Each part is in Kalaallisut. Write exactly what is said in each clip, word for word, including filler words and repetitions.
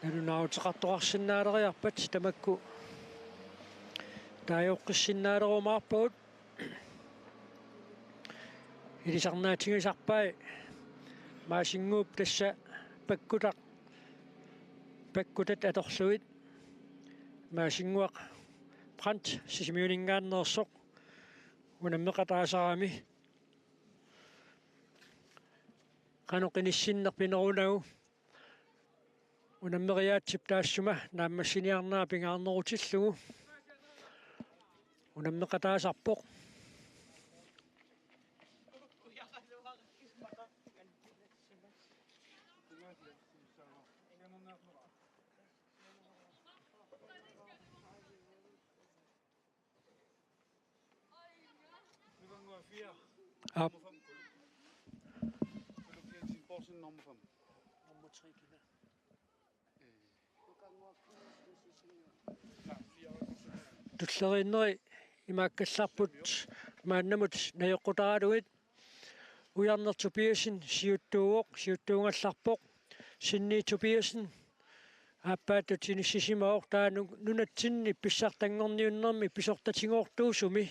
Nalunaaruteqartoqarsinnaaleriarpat tamakku taajoqqissinnaalerumaarpagut. Ilisarnaatigisarpai Maasinnguup tassa pakkutaq, pakkutat atorlugit. Maasinnguaq Brandt Sisimiuninngaanneersoq unammeqataasarami. Qanoq inissinneq pinerunagu unammeriaatsip taassuma naammassiniarnera pingaarnerutillugu unammeqataasarpoq. Aap. Nummer fem, Kuluk. Kuluk Jensen Poulsen, nummer fem. Nummer tre, kender. Tulleriinneri imaakkallarput maannamut najoqqutaralugit. Ujarneq Tobiassen siuttuuvoq, siuttuugallarpoq. Sinni Tobiassen aappaattut inissisimavoq, taava nu-, nunatsinni pissartanngorniunnermi pisortatigoortuusumi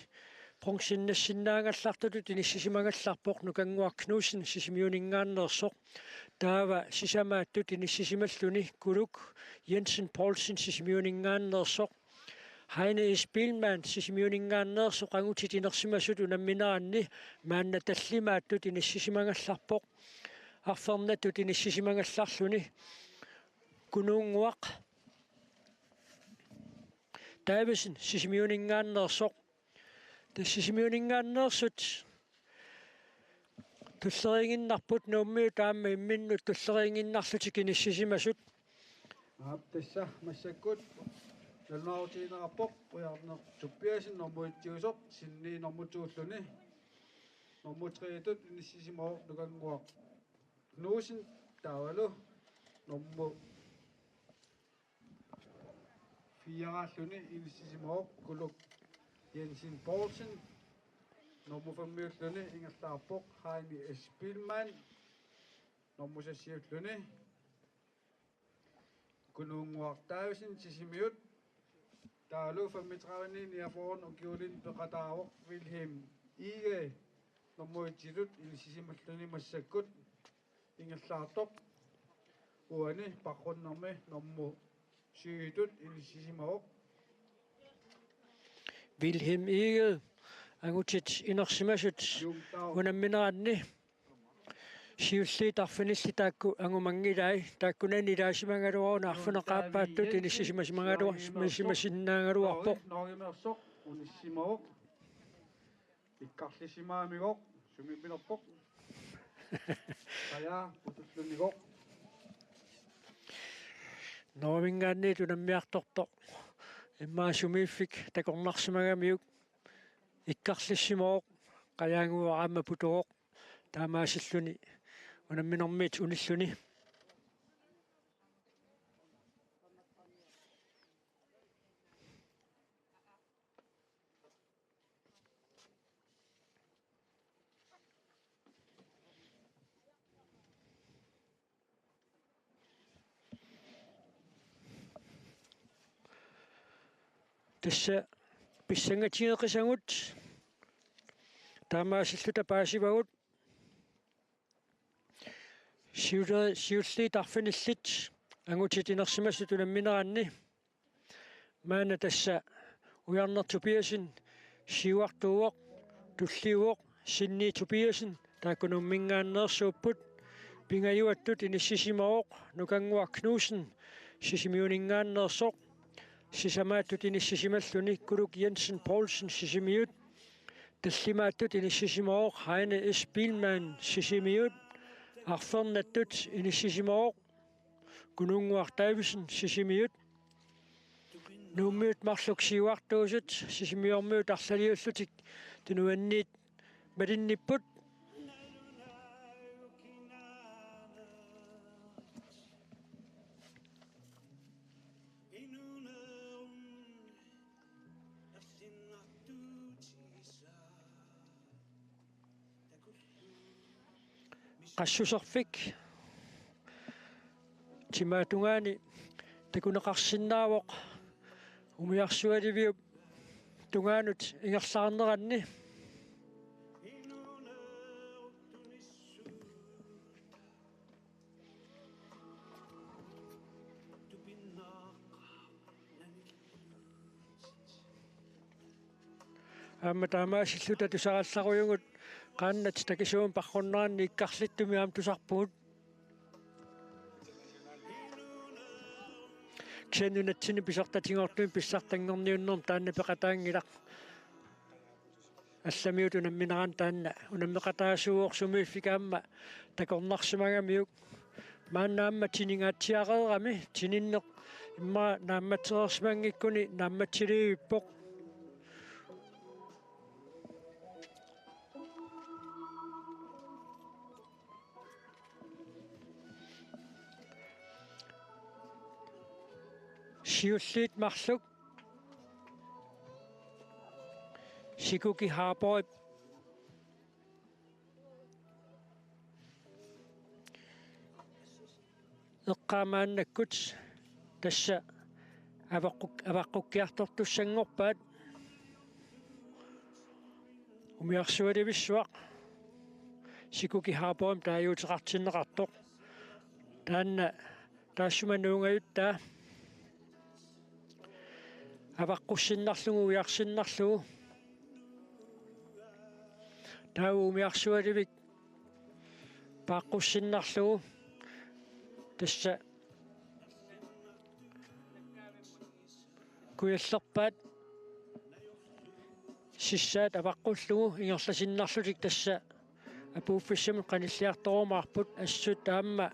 bronzennassinnaanngallartutut inissisimagallarpoq Nukannguaq Knudsen Sisimiuninngaanneersoq. Taava sisamaattut inissisimalluni Kuluk Jensen Poulsen Sisimiuninngaanneersoq. Heine Spielmann Sisimiuninngaanneersoq angutit inersimasut unammineranni maanna tallimaattut inissisimagallarpoq. Arfernattut inissisimagallarluni Kunuunnguaq Davidsen Sisimiuninngaanneersoq. Tassa Sisimiuninngaanneersut tulleriiginnarput, Nuummiut aamma imminnut tulleriiginnarlutik inissisimasut. Aap, tassa massakkut nalunaarutigineqarpoq Ujarneq Tobiassen nummer et-iusoq, Sinni nummer to-ulluni. Nummer tre-tut inissisimavoq Nukannguaq Knudsen, taavalu nummer fire-alluni inissisimavoq Kuluk Jensen Poulsen. Nummer fem-iulluni ingerlaarpoq Heine Spielmann. Nummer seks-iulluni Kunuunnguaq Davidsen Sisimiut. Taavalu femogtredive-ni niogfyrre ukiulinnut peqataavoq Wilhelm Egede nummer et-itut inissisimalluni massakkut. Ingerlaartoq uani paarrunnermi nummer syv-itut inissisimavoq. Wilhelm Egede angutit inersimasut unammineranni siulliit arfinillit taakku angumanngilai, taakkunani ilaasimagaluaruna arfineq-aappaattut inissisimasimagaluar-, inissisimasinnaagaluarpoq. Norgemeersoq inissisimavoq. Ikkarlissimagamigooq, sumiippinerpoq. Qajaa putullunigooq. Norgeminngaanniit unammiartortoq. Immaqa sumiiffik takornarsimagamiuk. Ikkarlissimavoq, qajaaguuvoq aamma putugooq. Taamaasilluni unamminermiit unilluni. Tassa pissangatigeqisagut taamaasilluta paasivagut. Siuler-, siulliit arfinillit angutit inersimasut unammineranni. Maanna tassa Ujarneq Tobiassen siuartuuvoq, tulliuvoq Sinni Tobiassen, taakku Nuumminngaanneersuupput. Pingajuattut inissisimavoq Nukannguaq Knudsen Sisimiuninngaanneersoq. Sisamaattut inissisimalluni Kuluk Jensen Poulsen Sisimiut. Tallimaattut inissisimavoq Heine Spielmann Sisimiut. Arfernattut inissisimavoq Kunuunnguaq Davidsen Sisimiut. Nuummiut marluk siuartuusut sisimiormiut arlaliullutik tunuanniit malinnipput. Qassuserfik timaatungaani Takuneqarsinnaavoq umiarsualiviup tungaanut ingerlaarneranni. Aamma taamaasilluta tusarallarujugut qaannat takisuumik paarrunneranni ikkarlittumik aamma tusarpugut. Kisianni nunatsinni pisortatigoortumik pissartanngorniunnermi taanna peqataanngilaq. Allamiut unammineranni taanna unammeqataasuuvoq sumiiffik aamma takornarsimagamiuk. Maanna aamma tiningaatsiareerami tininneq immaqa naammatsereersimanngikkuni naammatsilivippoq. Siulliit marluk Sikuki Harborip eqqaa maannakkut tassa avaqquk-, avaqqukkiartortussanngorpaat. Umiarsualivissuaq Sikuki Harborimik taaguuteqartinneqartoq. Taanna taassuma nuungajuttaa. Avaqqussinnarlugu ujarsinnarlugu. Taava umiarsualivik paaqqussinnarlugu. Tassa kujallerpaat sissaat avaqqullugu ingerlasinnarlutik tassa apuuffissamut qanilliartorumaarput. Assut aamma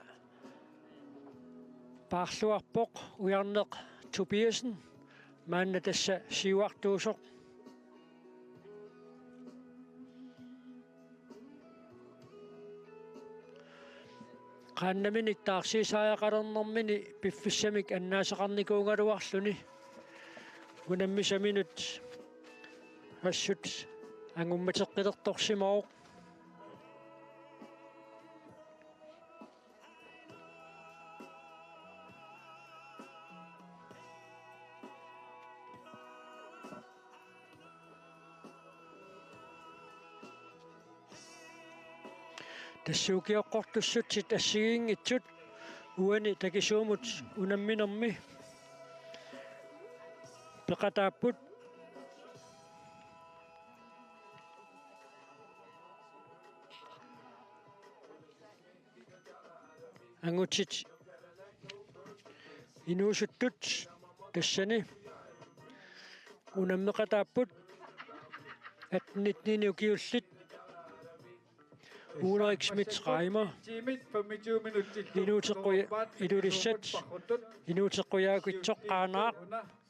paarluarpoq Ujarneq Tobiassen maanna tassa siuartuusoq. Qaannaminik taarsiisariaqalernermini piffissamik annaasaqarnikuugaluarluni unammisaminut assut angummateqqilertorsimavoq. Tassa ukioqqortussutsit assigiinngitsut uani takisuumut unamminermi peqataapput. Angutit inuusuttut tassani unammeqataapput atten nitten ukiullit. Ulrik Schmidt Reimer, Inuuteqquja-, Ilulissat, Inuuteqqujaakitsoq Qaanaaq,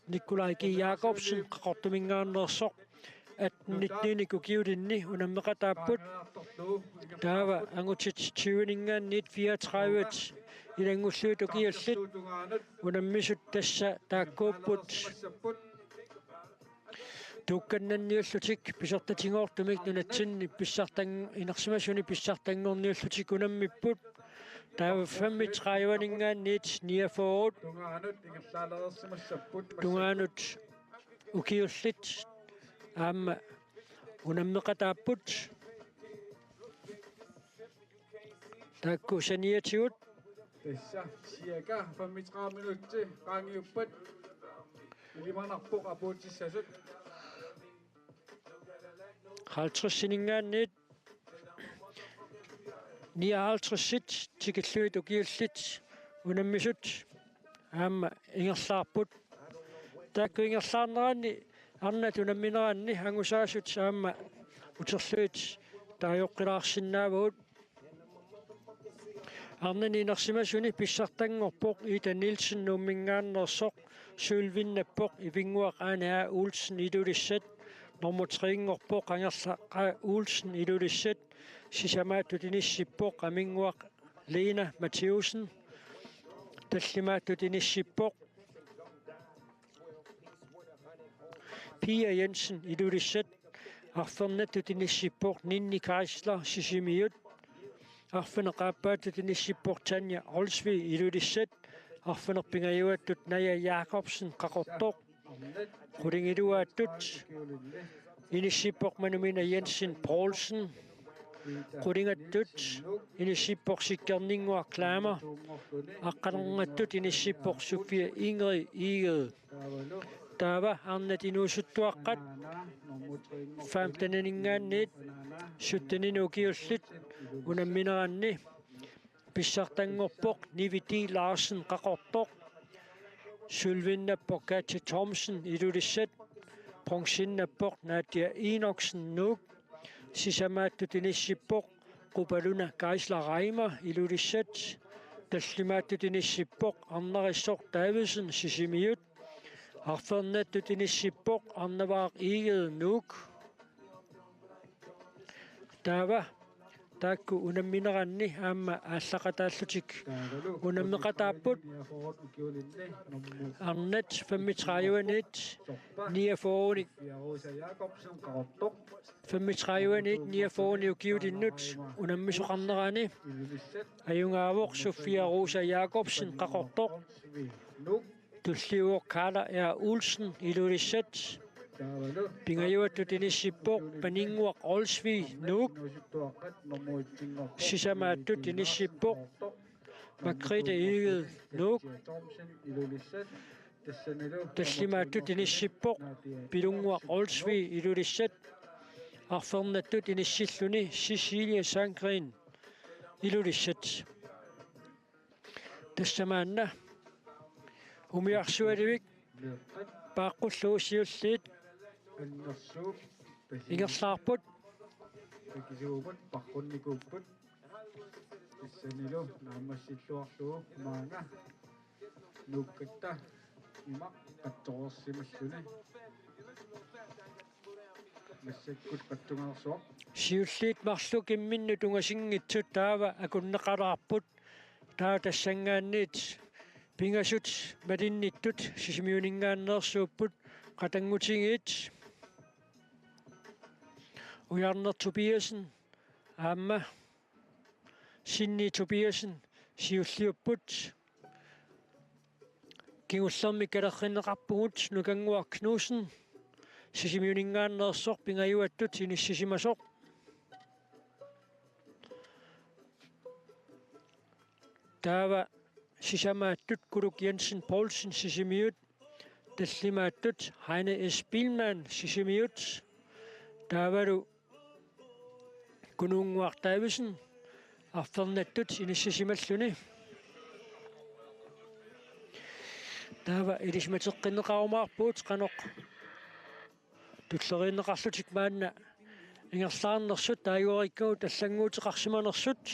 Nikolaj G. Jakobsen, Qaqortumingaanneersoq, atten nitten ukiulinni unammeqataapput. Taava angutit tyveninngaanniit fireogtredive ilanngullugit ukiullit unammisut tassa taakkuupput. Tuukkannanniullutik pisortatigoortumik nunatsinni pissartan-, inersimasuni pissartanngorniullutik unammipput. Taava femogtrediveninngaanniit niogfyrre tungaanut ukiullit aamma unammeqataapput. Taakku saniatigut. Tassa cirka femogtredive minutsit qaangiuppat ilimanarpoq apuutissasut. Halvtredsininngaanniit nioghalvtredsit tikillugit ukiullit unammisut aamma ingerlaarput. Taakku ingerlaarneranni arnat unammineranni angusaasut aamma uterlugit taajoqqilaarsinnaavagut. Arnani inersimasuni pissartanngorpoq Ida Nielsen Nuummingaanneersoq, sølvinnappoq Ivinnguaq Ane A. Olsen Ilulissat, nummer tre-nngorpoq Qangerlaq A. Olsen Ilulissat, sisamaattut inissippoq Qaminnguaq Lena Mathæussen, tallimaattut inissippoq Pia Jensen Ilulissat, arfernattut inissippoq Ninni Geisler Sisimiut, arfineq-aappaattut inissippoq Tanja Olsvig Ilulissat, Arfineq-pingajuattut Naja Jakobsen, Qaqortoq. Qulingiluaattut inissippoq Manumina Jensen Poulsen. Qulingattut inissippoq Sikkerninnguaq Klamer. Aqqaneqangattut inissippoq Sofia Ingrid Egede. Taava arnat inuusuttuaqqat femtenininngaanniit sytteninut ukiullit unammineranni pissartanngorpoq Nivi D. Larsen, Qaqortoq. Sølvinnappoq Katja Thomsen, Ilulissat. Bronzinnappoq Nadia Enoksen, Nuuk. Sisamaattut inissippoq Qupaluna Geisler Reimer, Ilulissat. Tallimaattut inissippoq Arnarissoq Davidsen, Sisimiut. Arfernattut inissippoq Arnavaaq Egede, Nuuk. Taava taakku unammineranni aamma aallaqataallutik unammeqataapput. Arnat femogtredive-niit niogfyrre-nik, femogtredive-niit niogfyrre-nik ukiulinnut unammisoqarnerani ajugaavoq Sofia Rosa Jakobsen, Qaqortoq. Tulliuvoq Karla R. Olsen, Ilulissat. Pingajuattut inissippoq Paninnguaq Olsvig, Nuuk. Sisamaattut inissippoq Margrethe Egede, Nuuk. Tallimaattut inissippoq Pilunnguaq Olsvig, Ilulissat. Arfernattut inissilluni Cecilie Sandgreen, Ilulissat. Tassa maanna umiarsualivik paaqqullugu siulliit ingerlaarput. Takisuumut paqqunnikuupput. Tassanilu naammassilluarlugu maanga nuukkatta imaq qatsoreersimalluni. Massakkut qatsungaarsuaq. Siulliit marluk imminnut ungasinngitsut taava akunneqalaarput. Taava tassanngaanniit pingasut malinnittut Sisimiuninngaanneersuupput qatanngutigiit. Ujarneq Tobiassen aamma Sinni Tobiassen siulliupput. Kingullermik kalerrinneqarpugut Nukannguaq Knudsen, Sisimiuninngaanneersoq, pingajuattut inissisimasoq. Taava sisamaattut Kuluk Jensen Poulsen, Sisimiut. Tallimaattut Heine S. Biilmann, Sisimiut. Taavalu Kunuunnguaq Davidsen arfernattut inissisimalluni. Taava ilisimateqqinneqarumaarpugut qanoq tulleriinneqarlutik maanna ingerlaarnersut, taagoriikkagut allannguuteqarsimanersut.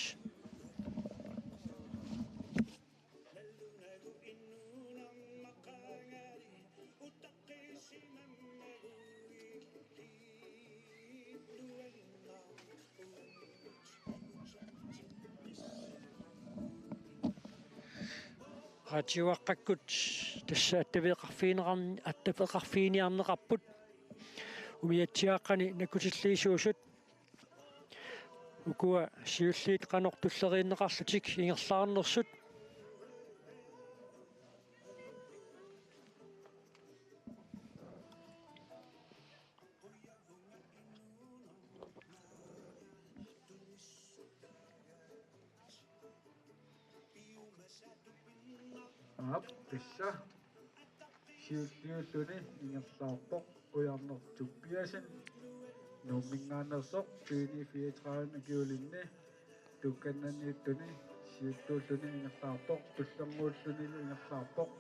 Qaatiuaqqakkut tassa attaveqarfigineqarn-, attaveqarfiginiarneqarput umiatsiaaqqani nakkutilliisuusut. Ukua siulliit qanoq tulleriinneqarlutik ingerlaarnersut. Aap, tassa siulliulluni ingerlaarpoq Ujarneq Tobiassen, Nuumminngaanneersoq, tyveni fireogtredive ukiulinni. Tuukkannanniittuni siuttuulluni ingerlaarpoq, tullernguullunilu ingerlaarpoq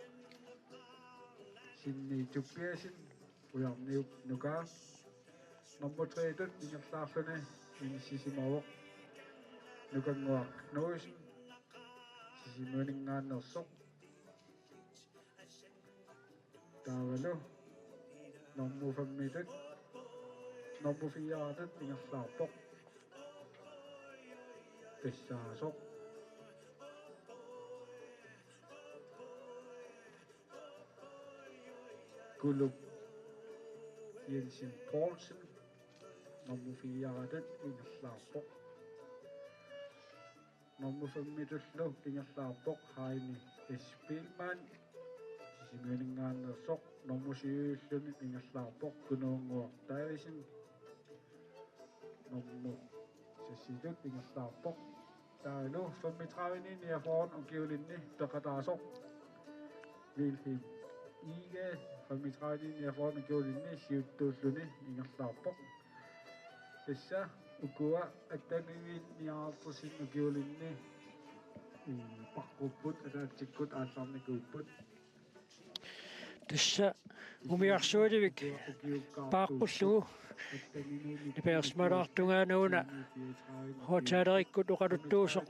Sinni Tobiassen, Ujarniup nukaa. Nummer tre-tut ingerlaarluni inissisimavoq Nukannguaq Knudsen, Sisimiuninngaanneersoq. Taavalu nummer fem-itut, nummer fire-tut ingerlaarpoq tassaasoq Kuluk Jensen Poulsen, nummer fire-tut ingerlaarpoq. Nummer femmitullu ingerlaarpoq Heini Spielmann, Sisimiuninngaanneersoq. Nummer syvilluni ingerlaarpoq Kunuunnguaq Davidsen. Nummer seksitut ingerlaarpoq taavalu femogtredive niogfyrre ukiulinni peqataasoq Wilhelm Ige, femogtredive niogfyrre ukiulinni siuttuulluni ingerlaarpoq. Tassa ukua atten nioghalvtreds ukiulinni, ii, paqqupput, ataatsikkut aallarnikuupput. Tassa umiarsualivik paaqqullugu nipangersimalaartungaana una hotelerikkut oqaluttuusoq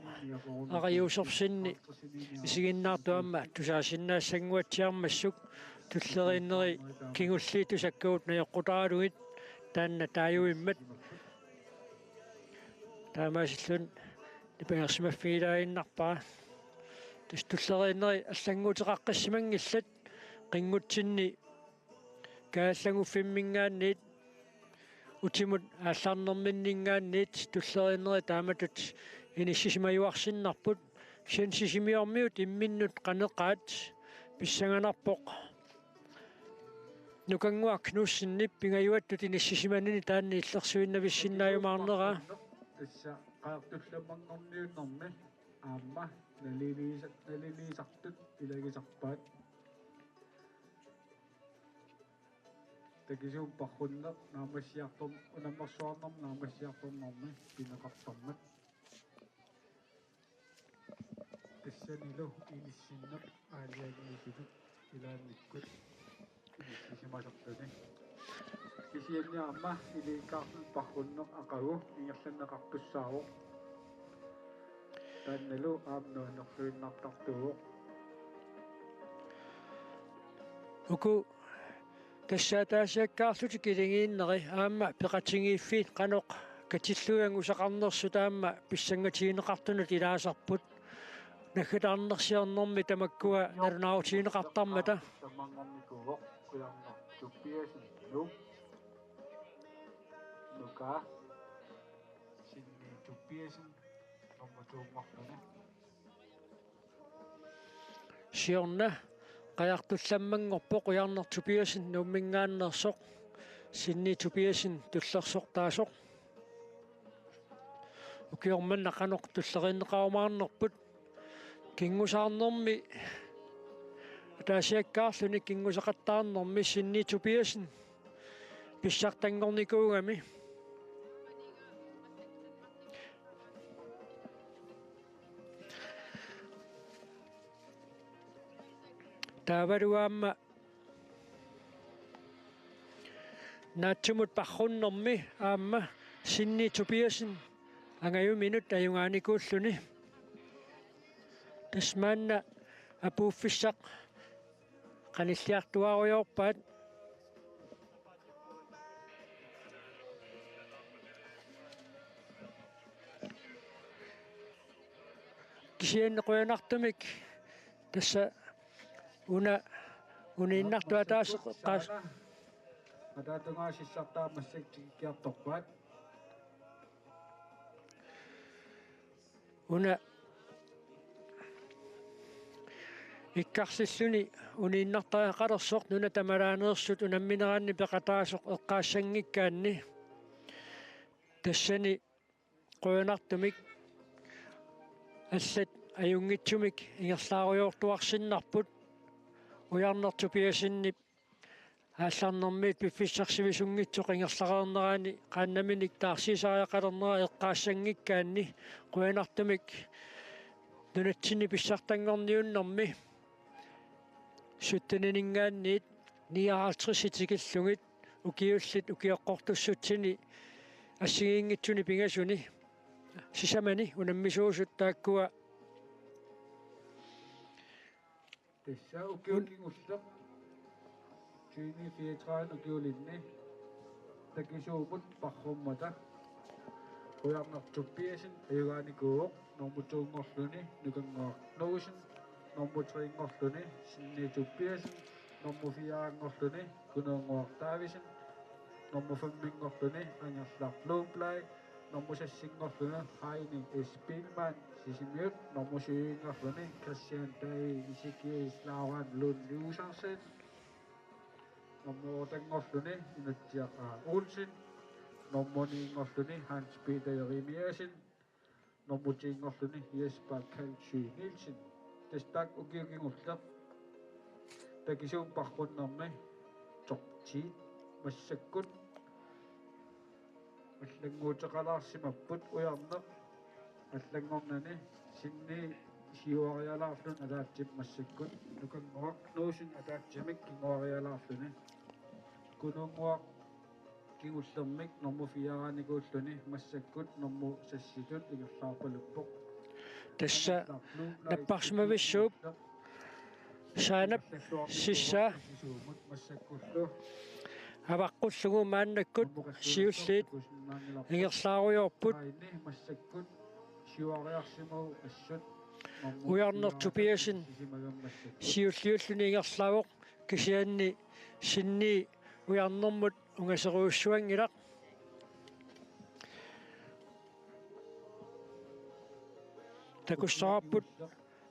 Ara Josefsenip isiginnaartoq aamma tusaasinnaassanguatsiarmassuk tulleriinneri kingulliit tusakkagut najoqqutaralugit taanna taajuvimmat. Taamaasilluni nipangersimaffigilaaginnarpara. Tassa tulleriinneri allannguuteqaqqissimanngillat, qinngutsinni kaajallanguffimminngaanniit utimut aallarnerminninngaanniit tulleriinneri taamatut inissisimajuarsinnarput. Kisianni Sisimiormiut imminnut qanoq aat pissanganarpoq Nukannguaq Knudsenip pingajuattut inissisimanini taanna illersuinnavissinnaajumaarneraa. Tassa qajartullammanngorniunnermi aamma naliliisa-, naliliisartut ilagisarpaat. Takisuumik parrunneq naammassiartorn-, unammersuarnermi naammassiartornermi pineqartarmat. Tassanilu inissinneq aalajangiisutut ilaannikkut inissisimasarluni. Kisianni aamma iliuuseqartut parrunneq aqagu ingerlanneqartussaavoq. Taannalu aamma nuannerluinnartartuuvoq. Uku tassa ataasiakkaarlutik iligiinneri aamma peqatigiiffiit qanoq katillugit angusaqarnersut aamma pissangatigineqartunut ilaasarput. Naggataarnersiornermi tamakkua nalunaarutigineqartarmata. Sammanngornikuuvoq Kujarneq Tobiassen, Nuuk. Nuka, Sinni Tobiassen, nummer to-nngorluni. Siorna qajartullammanngorpoq Kujarneq Tobiassen Nuumminngaanneersoq, Sinni Tobiassen tullersortaasoq. Ukioq manna qanoq tulleriinneqarumaarnerput. Kinngusaarnermi ataasiakkaarluni kinngusaqattaarnermi Sinni Tobiassen pissartanngornikuugami. Taavalu aamma naatsumut parrunnermi aamma Sinni Tobiassen angajuminut ajugaanikuulluni. Tassa maanna apuuffissaq qanilliartuaarujoorpaat. Kisianni qujanartumik tassa una uniinnartoq ataaseq eqqaas-. Ataatungaasissartaa massakkut tikikkiartorpaat. Una ikkarlilluni uniinnartariaqalersoq nuna tamalaaneersut unammineranni peqataasoq eqqaassanngikkaanni. Tassani qujanartumik allat ajunngitsumik ingerlaarujoortuarsinnarput. Kujarneq Tobiassenip aallarnermiit piffissaq sivisunngitsoq ingerlareernerani qaannaminik taarsiisariaqalernera eqqaassanngikkaanni qujanartumik nunatsinni pissartanngorniunnermi syttenininngaanniit nioghalvtreds tikillugit ukiullit ukioqqortussutsini assigiinngitsuni pingasuni sisamani unammisuusut taakkua. Tassa ukiut kingulliit tyve fireogtredive ukiulinni takisuumut parrummata Kujarneq Tobiassen ajugaanikuuvoq, nummer to-nngorluni Nukannguaq Knudsen, nummer tre-nngorluni Sinni Tobiassen, nummer fire-nngorluni Kunuunnguaq Davidsen, nummer fem-nngorluni Angerlaq Blomblad, Nummer seksinngorluni Heini Spielmann Sisimiut, nummer syvinngorluni Christian Dage Ezekiel Lauran Lund Josefsen, nummer ottenngorluni Inutsiaq A. Olsen, nummer ninngorluni Hans Peter Jeremiassen, nummer tinngorluni Jesper Kalsø Nielsen. Tassa taakku ukiut kingulliit takisuumik paarrunnermi top ti massakkut allannguuteqalaarsimapput. Ujarneq allanngornani sinni siuarialaarluni ataatsimik massakkut Nukannguaq Knudsen ataatsimik kinguarialaarluni. Kunuunnguaq kingullermik nummer fire-nikuulluni massakkut nummer seksitut ingerlaarpaluppoq. Tassa napparsimavissuup saanap sissaa avaqqullugu maannakkut siulliit ingerlaarujoorput. Ujarneq Tobiassen siulliulluni ingerlavoq, kisianni sinni ujarnermut ungaserujussuanngilaq. Takussavarput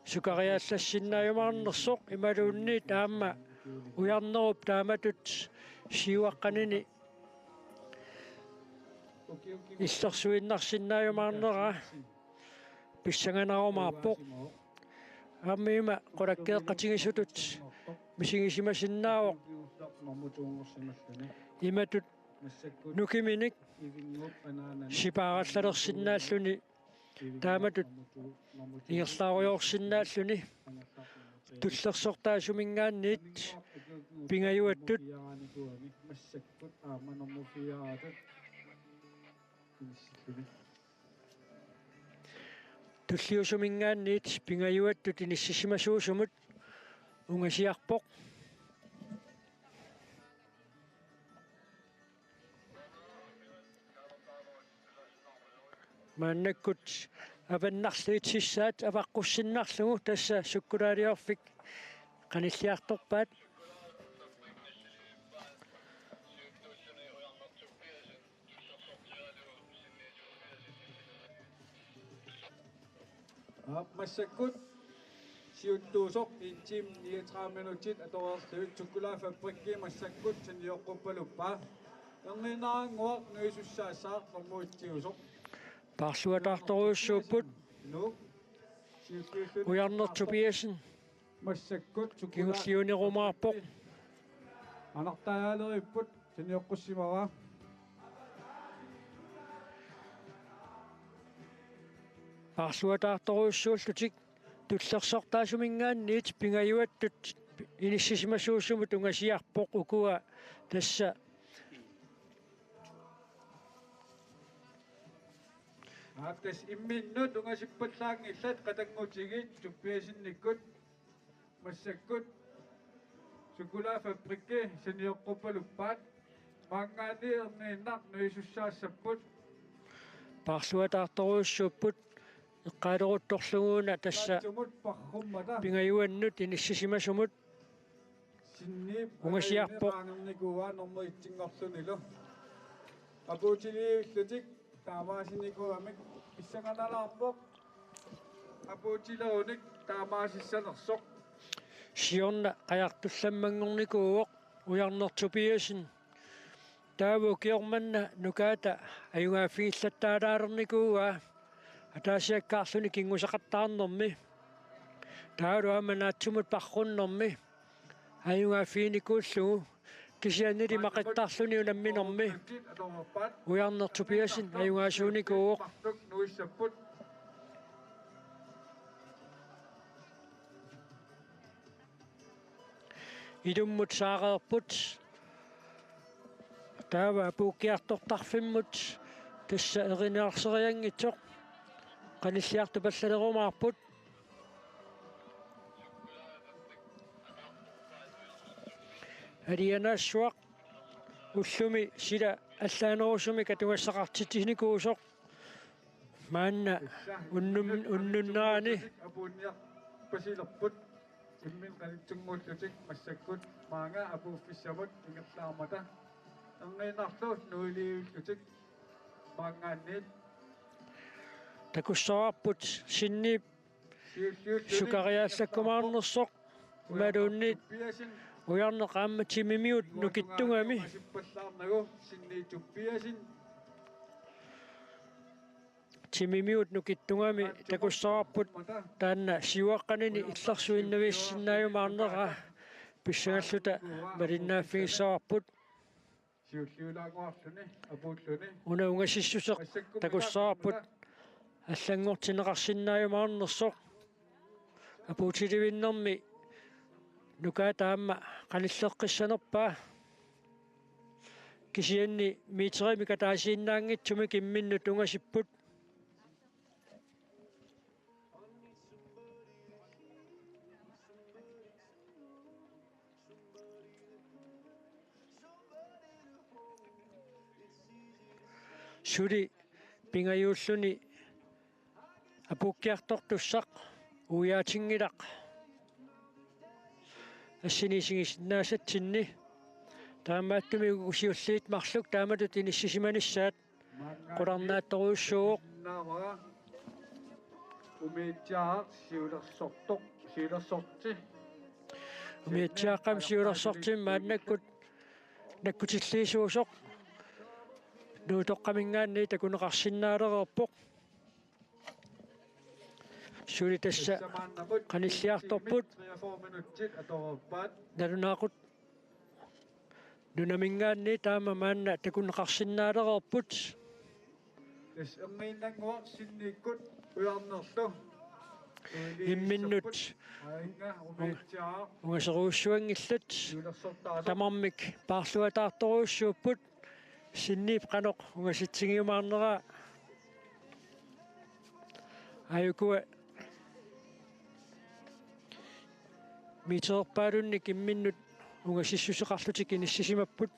sukariallassinnaajumaanersoq imaluunniit aamma ujarnerup taamatut siuaqqanini illersuinnarsinnaajumaarnera pissanganarumaarpoq. Aamma ima qulakkeeqqatigisutut misigisimasinnaavoq imatut nukiminik sipaarallalersinnaalluni taamatut ingerlaarujoorsinnaalluni tullersortaasuminngaanniit pingajuattut tulliusuminngaanniit pingajuattut inissisimasuusumut ungasiarpoq. Maannakkut avannarliit sissaat avaqqussinnarlugu tassa sukkulaaliorfik qanilliartorpaat. Aap, massakkut siuttuusoq en time niogtredive minutsit atoreerlugit Sukkulaafabrikki massakkut sanioqquppaluppaa. Erniinnarannguaq nuisussaassaaq normu etsiusoq. Paarluataartorujussuupput. Nuuk. Siuttuulluni Ujarneq Tobiassen massakkut Sukkulaa- kingulliunerumaarpoq. Anartarialeripput sanioqqussimavaa. Paarluataartorujussuullutik tullersortaasuminngaanniit pingajuattut inissisimasuusumut ungasiarpoq ukua tassa. Aap, tassa imminnut ungasippallaanngillat qatanngutigiit Tobiassennikkut massakkut Sukkulaafabrikki sanioqquppaluppaat. Maanngaanniit erniinnaq nuisussaassapput. Paarluataartorujussuupput eqqaaleruttorlugu una tassa. Taatsumut parrummata pingajuannut inissisimasumut. Sinniip ungasiarpoq. Anguniarnikuuaa nummer etsinngorlunilu. Apuutilivillutik taamaasinnikuugamik pissanganalaarpoq. Apuutilerunik taamaasissanersoq. Siorna qajartullammanngornikuuvoq Ujarneq Tobiassen. Taava ukioq manna Nukaata ajugaaffigillattaaralernikuuaa ataasiakkaarluni kinngusaqattaarnermi. Taavalu aamma naatsumut parrunnermi ajugaaffiginikuullugu, kisiannili maqittarluni unamminermi Ujarneq Tobiassen ajugaasuunikuuvoq. Ilummut saareerput. Taava apuukkiartortarfimmut tassa erinarsereerunngitsoq qanilliartupallalerumaarput. Alianaassuaq ullumi sila allaanerusumik atugassaqartitsinikuusoq. Maanna unnun-, unnunnerani. Apuunniarpasilerput. Imminut qanittunnguullutik massakkut maanga apuuffissamut ingerlaarmata. Erniinnarlu nuilivillutik maanngaanniit Takussavarput Sinniip sukariaallakkumaarnersoq imaluunniit Ujarneq aamma timimiut nukittugami. Timimiut nukittugami takussavarput taanna siuaqqanini illersuinnavissinnaajumaarnera pissangalluta malinnaaffigissavarput. Una ungasissuseq takussavarput allanngortinneqarsinnaajumaarnersoq. Apuutilivinnermi nukaata aamma qanilleqqissanerpaa. Kisianni meterimik ataasiinnaanngitsumik imminnut ungasipput. Suli pingajuulluni apuukkiartortussaq uiaatinngilaq assini isigisinnaasatsinni. Taamaattumik uku siulliit marluk taamatut inissisimanissaat qularnaattorujussuuvoq. Umiatsiaaq siulersortoq, siulersorti. Umiatsiaaqqami siulersortimi maannakkut nakkutilliisuusoq Nuutoqqaminngaanniit takuneqarsinnaalereerpoq. Suli tassa qanilliartorput. Nalunaaqut Nunaminngaanniit taama maanna takuneqarsinnaalereerput. Imminnut ungaserujussuanngillat, tamarmik paarluataartorujussuupput. Sinniip qanoq ungasitsigiumaarneraa. Aajukua metererpaalunnik imminnut ungasissuseqarlutik inissisimapput.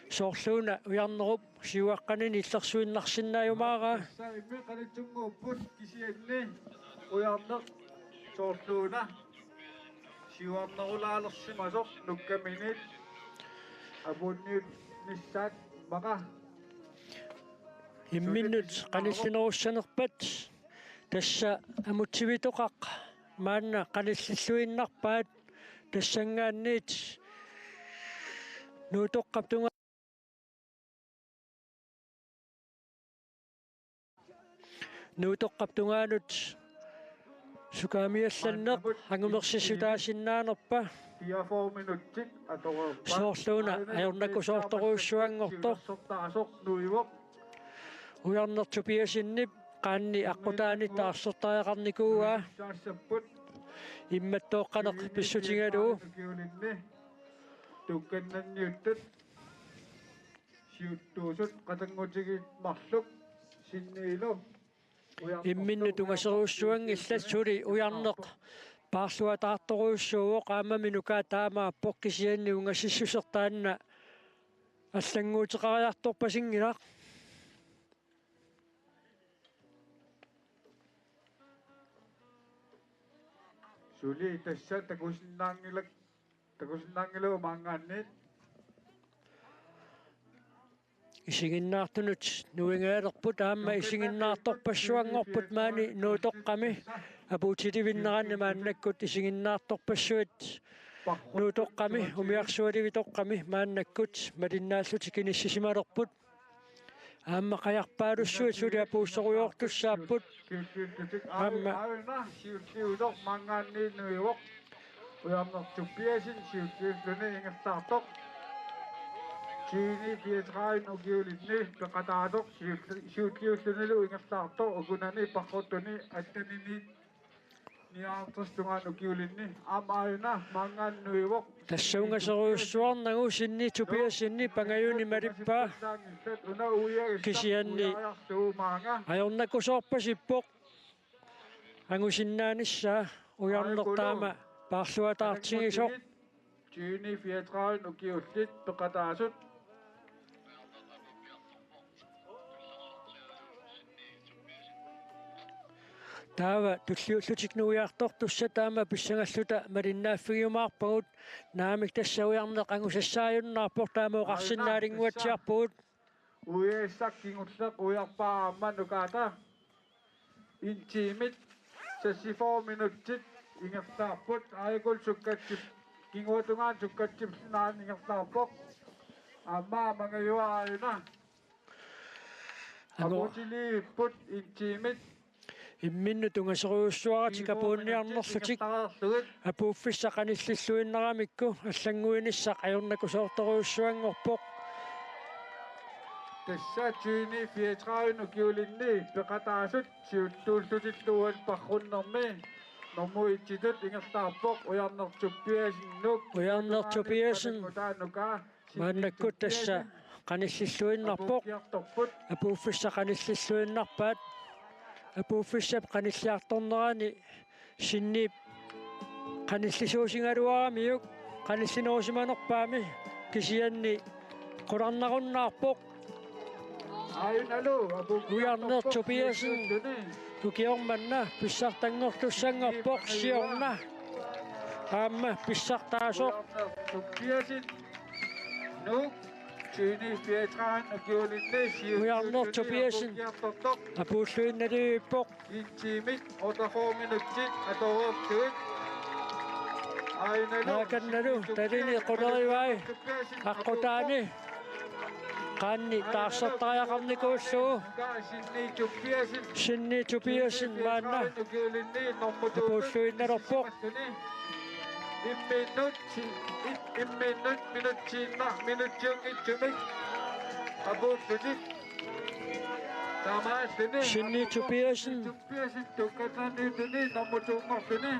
Soorluuna Ujarnerup siuaqqanini illersuinnarsinnaajumaaraa. Tassa imminnut qanittunnguupput kisianni Ujarneq soorluuna siuarnerulaalersimasoq nukkaminit apuunniunnissaat immaqa. Imminnut qanillinerussanerpat tassa Amutsivitoqaq maanna qanillilluinnarpaat, tassanngaanniit Nuutoqqap tunga-, Nuutoqqap tungaanut sukaamiallanneq angumersissutaasinnaanerpa. Soorluuna ajornakusoortorujussuanngortoq. Ujarneq Tobiassenip qaanni aqqutaani taarsertariaqarnikuuaa. Immattooqqaneq pissutigalugu. Tukkannanniuttut siuttuusut qatanngutigiit marluk Sinniilu. Imminnut ungaserujussuanngillat, suli Ujarneq paarluataartorujussuuvoq, aammami nukaat taamaappoq, kisianni ungasissuseq taanna allannguuteqariartorpasinngilaq. Suli tassa takusinnaanngilaq, takusinnaanngilagut maanngaanniit. Isiginnaartunut nuingajalerput, aamma isiginnaartorpassuanngorput maani Nuutoqqami apuutilivinneranni. Maannakkut isiginnaartorpassuit Nuutoqqami, umiarsualivitoqqami maannakkut malinnaallutik inissisimalerput. Aamma qajarpaalussuit suli apuussorujoortussaapput. Aamma. Aana siulliusoq maanngaanniit nuivoq. Ujarneq Tobiassen siulliulluni ingerlaartoq. Tyveni fireogtredive ukiulinni peqataasoq siulli-, siulliullunilu ingerlaartoq, ukunani paqqortuni attenini nioghalvtreds tungaanut ukiulinni. Aamma aana maanngaanniit nuivoq. Tassa ungaserujussuarnagu Sinni Tobiassenip angajuni malippaa. Kisianni ajornakusoorpasippoq angusinnaanissaa, Ujarneq taama paarluataartigisoq. Tyveni fireogtredive ukiullit peqataasut. Taava tulliullutik nuiartortussat taama pissangalluta malinnaaffigiumaarpagut. Naamik, tassa Ujarneq angusassaajunnaarpoq, taama oqarsinnaalinnguatsiarpugut. U S A kingulleq ujarpaa aamma nukaata. En timit seksogfyrre minutsit ingerlaarput, aajuku sukkatsip-, kinguaatungaani sukkatsipsinnaani ingerlaarpoq. Aamma Mangajua Aajuna. Ango- Apuutiliivipput en timit. Imminnut tungasorujussuaratik apuunniarnerlutik. Apuuffissaq qanillilluinnaramikku allannguinissaq ajornakusoortorujussuanngorpoq. Tassa tyveni fireogtredive ukiulinni peqataasut siuttuullutillu uani paarrunnermi nummer et-itut ingerlaarpoq Ujarnertup Piasinuk. Ujarnertup Piasin. Maannakkut tassa qanillilluinnarpoq. Apuuffissaq qanillilluinnarpaat. Apuuffissap qanilliartornerani Sinniip qanillisuusigaluaramiuk qanillinerusimanerpaami kisianni qularnarunnaarpoq. Ujarnertup Piasin. Ukioq manna pissartanngortussanngorpoq siorna. Aamma pissartaasoq. Ujarnertup Piasin. Nuuk, tyveni fireogtredive ukiulinni. Ujarnertup Piasin. Apuulluinnaliivippoq. En timit otteogfyrre minutsit atoreerlugit. Aajuna Naakannalu talini qulerivai aqqutaani. Qaanni taarsertariaqarnikuullugu. Sinni Tobiassen maanna apuulluinnalerpoq. Imminnut, imminnut minutsiinna-, minutsiunngitsumik apuullutik. Taamaalluni Sinni Tobiassen. Tobiassen tukkataniutuni nummer to-nngorluni.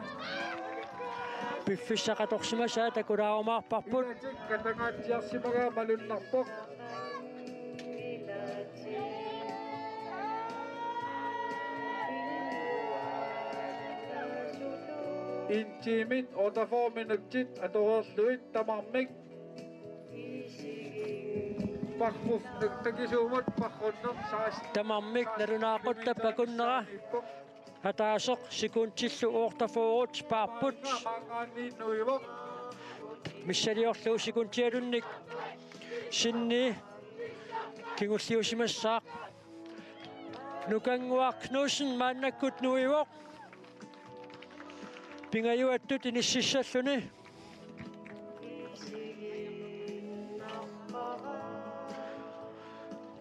Piffissaq atorsimasaa takulaarumaarparput. Ilatik katangaatsiarsimagaa malunnarpoq. En timit otteogfyrre minutsit atoreerlugit tamarmik. Paarrut takisuumut paarrunneq seksten. Tamarmik nalunaaquttap akunnera ataaseq sekundillu otteogfyrre paarput. Maanngaanniit nuivoq. Missiliorlugu sekundialunnik Sinni kingulliusimassaaq. Nukannguaq Knudsen maannakkut nuivoq. Pingajuattut inississalluni.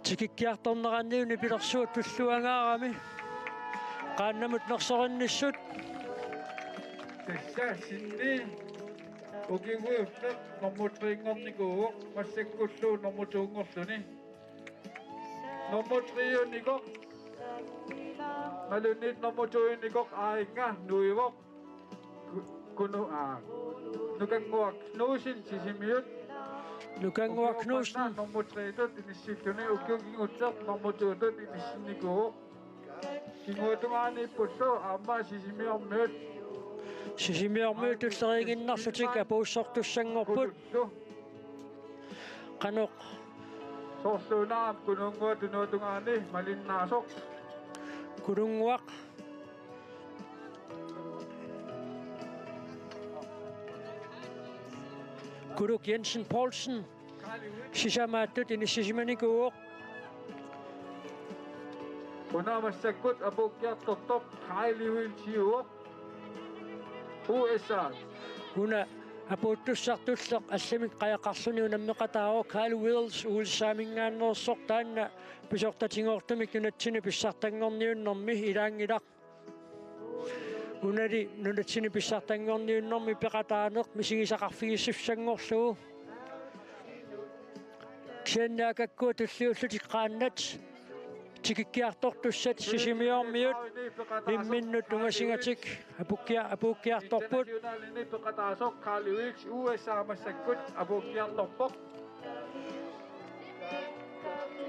Tikikkiartornerani nipilersuut tulluangaarami. Qaannamut nersoqinnissut. Tassa Sinni ukiguiffiq nummer tre-nngornikuuvoq, massakkullu nummer to-nngorluni. Nummer tre-unikoq. Malunnit nummer to-unikoq Aajinnga nuivoq. Ku-, kunu-, aa, Nukannguaq Knudsen Sisimiut. Nukannguaq Knudsen. Ukioq manna nummer tre-tut inissilluni, ukiut kingulleq nummer to-tut inissinnikuuvoq. Kinguaatungaaniippullu aamma Sisimiormiut. Sisimiormiut tulleriiginnarlutik apuussortussanngorput. Qanoq. Soorlu una aamma Kununnguaq tunuatungaani malinnaasoq. Kununnguaq. Kuluk Jensen Poulsen. Sisamaattut inissisimanikuuvoq. Una massakkut apuukkiartortoq Kylie Wills-iuvoq. U S A. Una apuuttussaq tulleq allamik qajaqarluni unammeqataavoq Kylie Wills U S A-minngaanneersoq, taanna pisortatigoortumik nunatsinni pissartanngorniunnermi ilaanngilaq. Unali nunatsinni pissartanngorniunnermi peqataaneq misigisaqarfigissussanngorlugu. Kisianni aakakkua tulliullutik qaannat tikikkiartortussat Sisimiormiut imminnut ungasigatik apuukkia-, apuukkiartorput. Internationalini peqataasoq Kylie Wills U S A massakkut apuukkiartorpoq.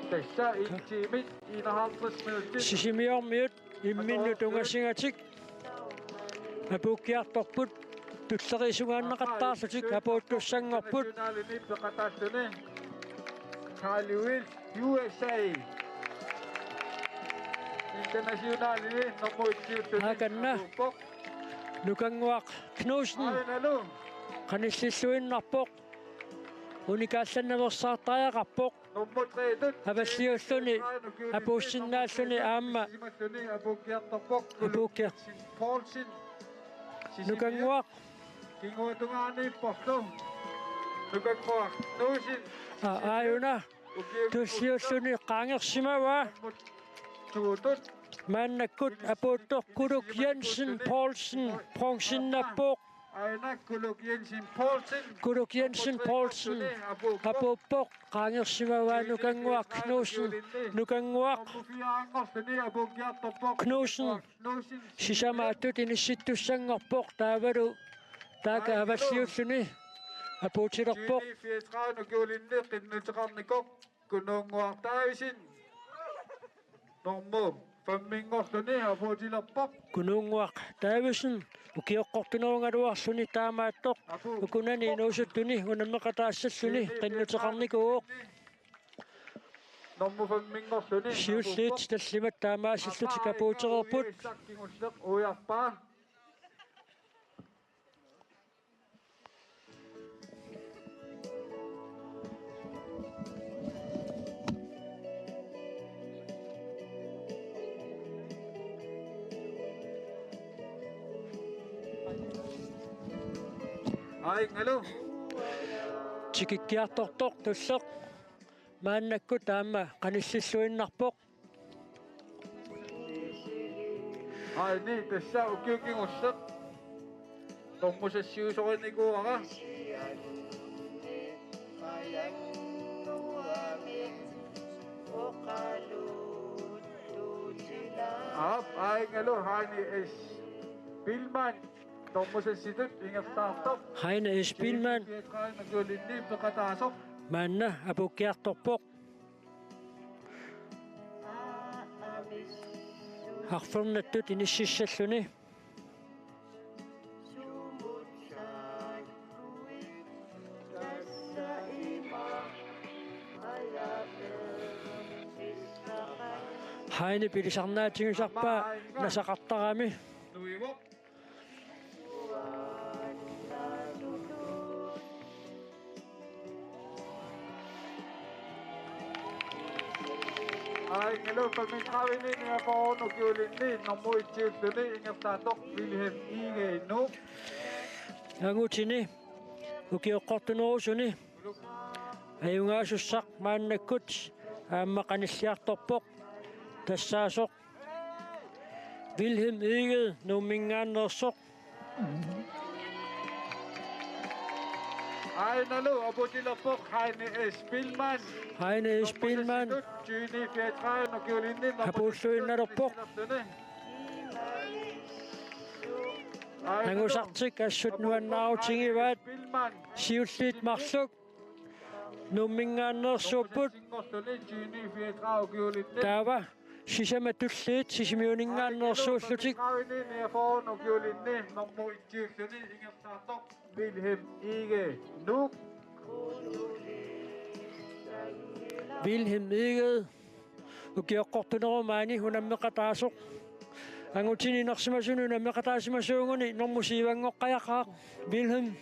Tassa en timit enoghalvtreds minutsit. Sisimiormiut imminnut ungasigatik apuukkiartorput, tulleriisugaanneqartaarlutik apuuttussanngorput. Internationalini peqataalluni Kylie Wills U S A. Internationalini nummer et-iuttuni. Aakanna. Nukannguaq Knudsen. Aajuna. Qanillilluinnarpoq. Unikaallannaveersaartariaqarpoq. Avalliulluni apuussinnaalluni aamma apuukkiaq. Nukannguaq. Kinguatungaaniipporlu. Nukannguaq Knudsen. Aa, aajuna. Tulliulluni qaangersimavaa. Maannakkut apuuttoq Kuluk Jensen Poulsen, bronzinnappoq. Aana Kuluk Jensen Poulsen. Kuluk Jensen Poulsen apuuppoq, qaangersimavaa Nukannguaq Knudsen. Nukannguaq Knudsen sisamaattut inissittussanngorpoq, taavalu taakku avalliulluni apuutilerpoq. Fireogtredive nukiulinni qinnuteqarnikoq Kunuunnguaq Davidsen. Normu femminngorluni apuutilerpoq. Kunuunnguaq Davidsen ukioqqortunerugaluarluni taamaattoq ukunani inuusuttuni unammeqataassalluni qinnuteqarnikuuvoq. Normu femminngorluni siulliit tallimat taamaasillutik apuutereerput. Kingulleq uiarpaa. Aajinngalu. Tikikkiartortoq tulleq maannakkut aamma qanillilluinnarpoq. Aini tassa ukiut kingulleq normusassiusorinikuuara. Aap, aajinngalu Heine S. Biilmann normusassitut ingerlaartoq. Heine S. Biilmann. Fireogtredive nukiulinni peqataasoq. Maanna apuukkiartorpoq. Arfernattut inississalluni. Heine pilisarnaatigisarpaa nasaqartarami. Aajinngalu femogtredive niogfyrre nukiulinni nummer et-iulluni ingerlaartoq Vilhelm Egede, Nuuk. Angutini ukioqqortunerusuni ajugaasussaq maannakkut aamma qanilliartorpoq, tassaasoq Vilhelm Egede Nuummingaanneersoq. Aanalu apuutilerpoq Heine S. Biilmann. Heine S. Biilmann. Tyveni fireogtredive nukiulinni apuulluinnalerpoq. Angusartik assut nuannaarutigivaat, siulliit marluk Nuummingaanneersuupput. Taava sisamat tulliit Sisimiuningaanneersuullutik. Vilhelm Egede, Nuuk. Vilhelm Egede. Ukioqqortunerup maani unammeqataasoq. Angutini inersimasuni unammeqataasimasuuguni normu syvanngoqqajaqaaq Vilhelm.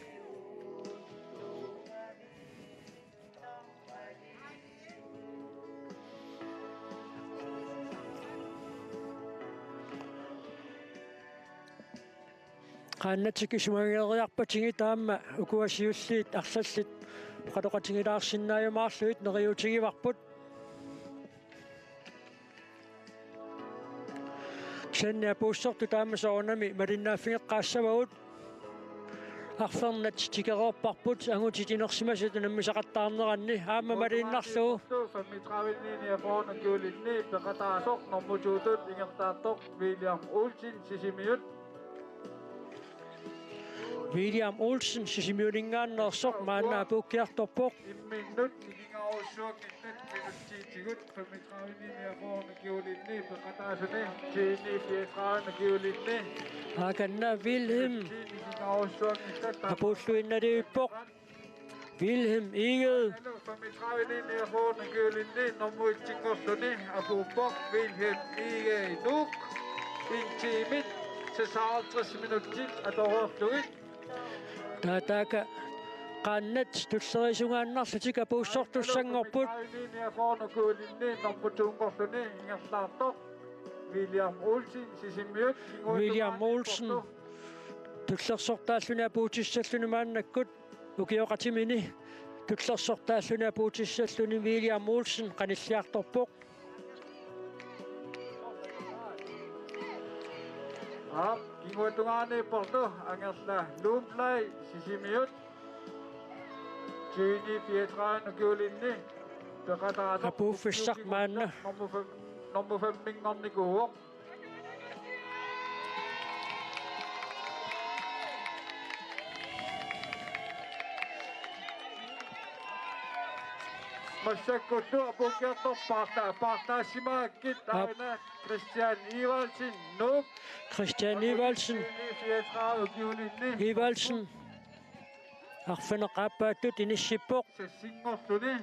Qaannatik isumageeriarpatigit aamma ukua siulliit arlallit oqaloqatigilaarsinnaajumaarlugit neriuutigivarput. Kisianni apuussortut taama soorunami malinnaaffigeqqaassavagut. Arfernat tikereerparput angutit inersimasut unammisaqattaarneranni aamma malinnarlugu. Femogtredive niogfyrre nukiulinni peqataasoq normu to-tut ingerlaartoq William Olsen, Sisimiut. William Olsen Sisimiuningaanneersoq maanna apuukkiartorpoq. Imminnut nikingaarujussuanngittat minuttiitigut femogtredive niogfyrre nukiulinni peqataasuni tyveni fireogtredive nukiulinni. Aakanna Wilhelm apuulluinnalivippoq. Wilhelm Egede. Femogtredive niogfyrre nukiulinni nummer et-inngorluni apuuppoq Wilhelm Egede, Nuuk. En time, seksoghalvtreds minutsit atoreerlugit. Taava taakku Qaannat tulleriisungaannarlutik apuussortussanngorput. Nummer to-nngorluni ingerlaartoq William Olsen, Sisimiut. William Olsen. Tullersortaalluni apuutissalluni maannakkut. Ukioqatimini tullersortaalluni apuutissalluni William Olsen qanilliartorpoq. Aap, kinguaatungaani portu Angerla Lundblad, Sisimiut. Tyveni fireogtredive ukiulinni peqataasoq. Apuuffissaq maanna. Nummer fem, nummer femminngornikuuvoq. Massakkut apuukkiartorpaarta-, paartaasimagakkit. Aap. Aana Christian Evaldsen, Nuuk. Christian Evaldsen. Evaldsen. Arfineq-aappaattut inissippoq. Sassinngorluni.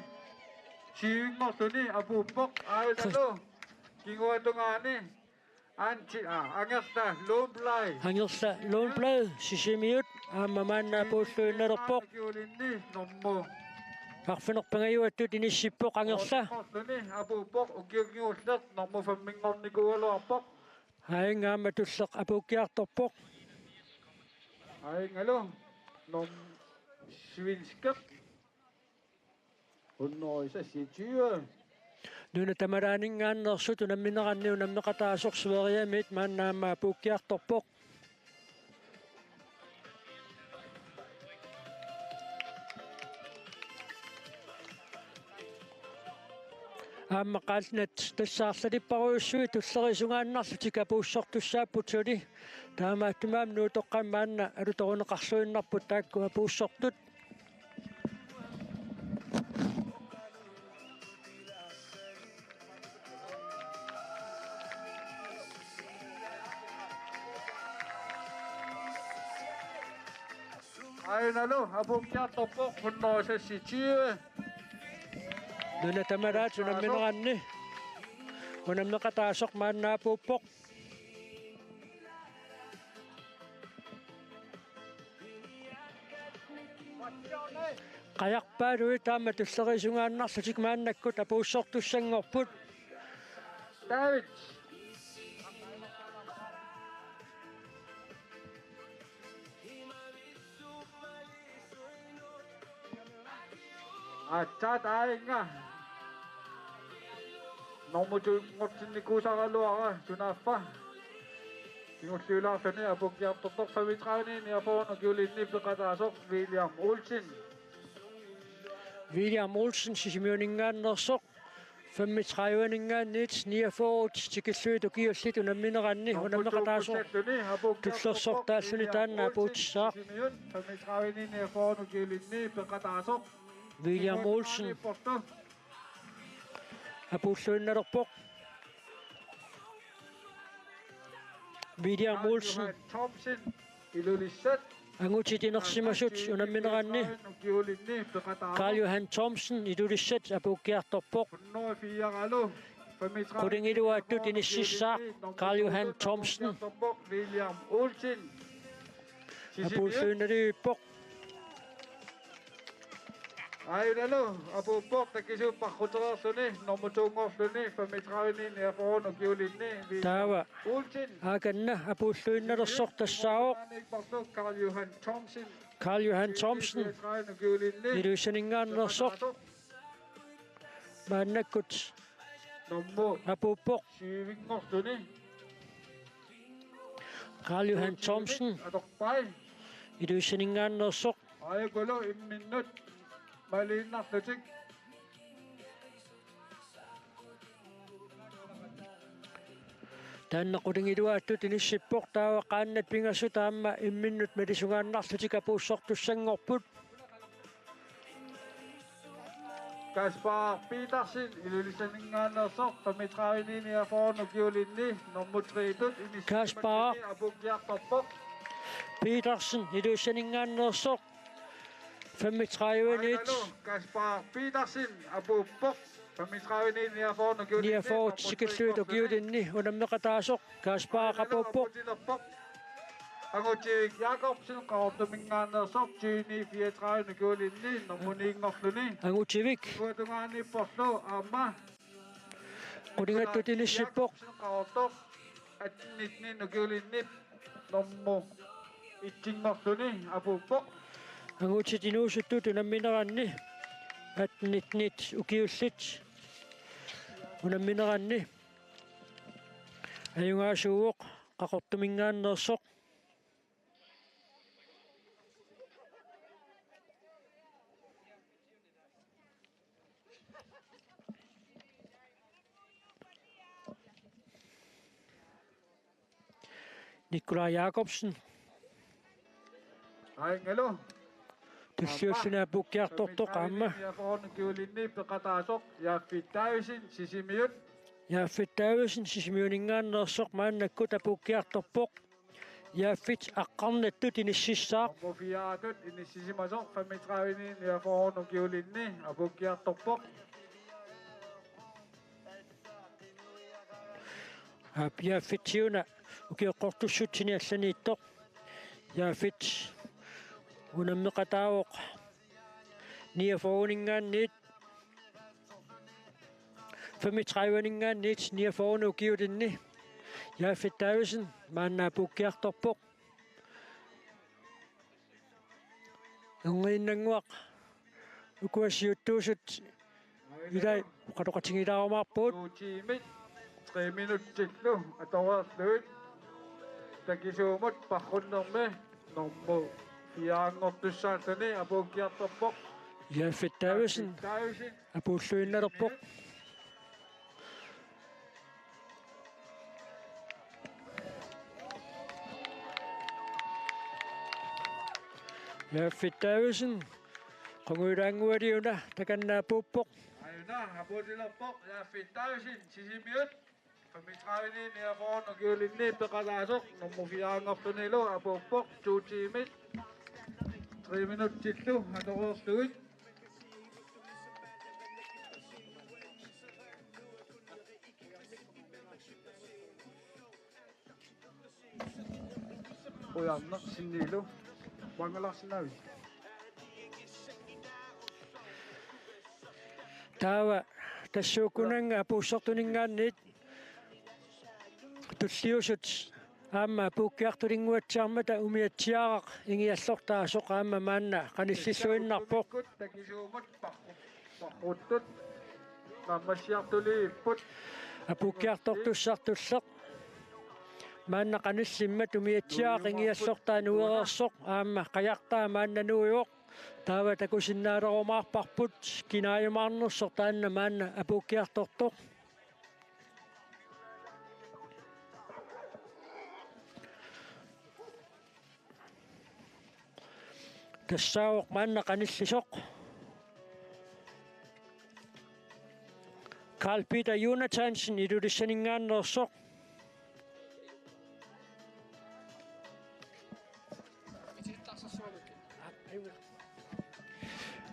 Syvinngorluni apuuppoq. Aajuna. Chris- Kinguaatungaani. Anti-, aa, Angerla Lundblad. Angerla Lundblad, Sisimiut, aamma maanna apuulluinnalerpoq. Ukiulinni nummer. Arfineq-pingajuattut inissippoq Angerla. Otte-nngorluni apuuppoq, ukiut kingulleq nummer femminngornikuugaluarpoq. Aajuna aamma tulleq apuukkiartorpoq. Aajungalu num-, svenskit. Hundrede seksogtyve. Nuna tamalaaninngaanneersut unammineranni unammeqataasoq Sverigemit maanna aamma apuukkiartorpoq. Aamma qaannat tassa arlalipparujussuit tulleriisungaannarlutik apuussortussaapput suli. Taamaattumik aamma Nuutoqqami maanna alutorineqarluinnarput taakku apuussortut. Aajunalu apuukkiartorpoq hundrede seksogtyve. Nuna tamalaat unammineranni unammeqataasoq maanna apuuppoq. Qajarpaaluit aamma tulleriisungaannarlutik maannakkut apuussortussanngorput. David. Aatsaat aajunga. Nummer to-nngortinnikuusaraluara sunaaffa. Kingulliulaarluni apuukkiartortoq femogtredive niogfyrre ukiulinni peqataasoq William Olsen. William Olsen Sisimiuninngaanneersoq. Femogtrediveninngaanniit niogfyrre tikillugit ukiullit unammineranni unammeqataasoq tullersortaalluni taanna apuutissaaq. William Olsen apuulluinnalerpoq. William Olsen. Angutit inersimasut unammineranni. Karl Johan Thomsen, Ilulissat, apuukkiartorpoq. Qulingiluaattut inississaaq Karl Johan Thomsen. Apuulluinnarpoq. Aajunalu apuuppoq takisuupparrutereerluni nummer to-nngorluni femogtredive niogfyrre ukiulinni. Taava Olsen. Aakanna apuulluinnalersoq tassaavoq Karl Johan Thomsen. Karl Johan Thomsen. Ilulissaninngaanneersoq. Maannakkut nummer apuuppoq. Syv-nngorluni. Karl Johan Thomsen. Atorpai. Ilulissaninngaanneersoq. Aajukulu imminnut maliinnarlutik. Taanna qulingiluaattut inissippoq, taava qaannat pingasut aamma imminnut malisungaannarlutik apuussortussanngorput. Kaspar Petersen, Ilulissaninngaanneersoq, femogtredive niogfyrre ukiulinni, nummer tre-tut, Kaspar apuukkiartorpoq. Petersen, Ilulissaninngaanneersoq, femogtredive-niit. Kaspar Petersen, apuuppoq, femogtredive niogfyrre ukiulinni, niogfyrre tikillugit ukiulinni, unammeqataasoq, Kaspar apuuppoq. Angutivik Jakobsen, Qaqortuminngaanneersoq, tyve fireogtredive ukiulinni, nummer ni-nngorluni. Angutivik. Uatungaaniipporlu aamma qulingattut inissippoq. Jakobsen, Qaqortoq, atten nitten ukiulinni, nummer et-inngorluni apuuppoq. Angutit inuusuttut unammineranni, atten nitten ukiullit unammineranni ajugaasuuvoq Qaqortuminngaanneersoq. Nikolaj Jakobsen. Aingalo. Tulliulluni apuukkiartortoq aamma. Niogfyrre ukiulinni peqataasoq Jaafit Davidsen Sisimiut. Jaafit Davidsen Sisimiuninngaanneersoq maannakkut apuukkiartorpoq. Jaafit aqqarnattut inississaaq. Nummer fire-tut inissisimasoq femogtredive niogfyrre ukiulinni apuukkiartorpoq. Aap, Jaafit siuna ukioqqortussutsini allaniittoq. Jaafit unammeqataavoq niogfyrre-ninngaanniit, femogtredive-ninngaanniit niogfyrre ukiulinni. Jaafit Davidsen maanna apuukkiartorpoq. Erniinnannguaq ukua siuttuusut ilai oqaloqatigilaarumaarpugut. To tiimit tre minutsillu atoreerlugit takisuumut paarrunnermi nummer fire-nngortussaalluni apuukkiartorpoq. Jaafit Davidsen. Jaafit Davidsen. Apuulluinnalerpoq. Jaafit Davidsen. Qungujulaannguali una takanna apuuppoq. Ajuna apuullilerpoq Jaafit Davidsen Sisimiut. Femogtredive niogfyrre ukiulinni peqataasoq nummer fire-nngorlunilu apuuppoq, to tiimit tre minutsillu atoreerlugit. Qujanaq, sinnilu uangalarsinnaavit. Taava tassuukkunannga apuussortuninngaanniit tulliusut aamma apuukkiartulinnguatsiarmata umiatsiaaraq ingiallortaasoq aamma maanna qanillilluinnarpoq. Takisuumut paarruttut naammassiartuliipput. Apuukkiartortussartulleq maanna qanillimmat umiatsiaaq ingiallortaa nuereersoq aamma qajartaa maanna nuivoq. Taava takusinnaalerumaarparput kinaajumaarnersoq taanna maanna apuukkiartortoq. Tassaavoq maanna qanillisoq. Carl Peter Jonathansen Ilulissaninngaanneersoq.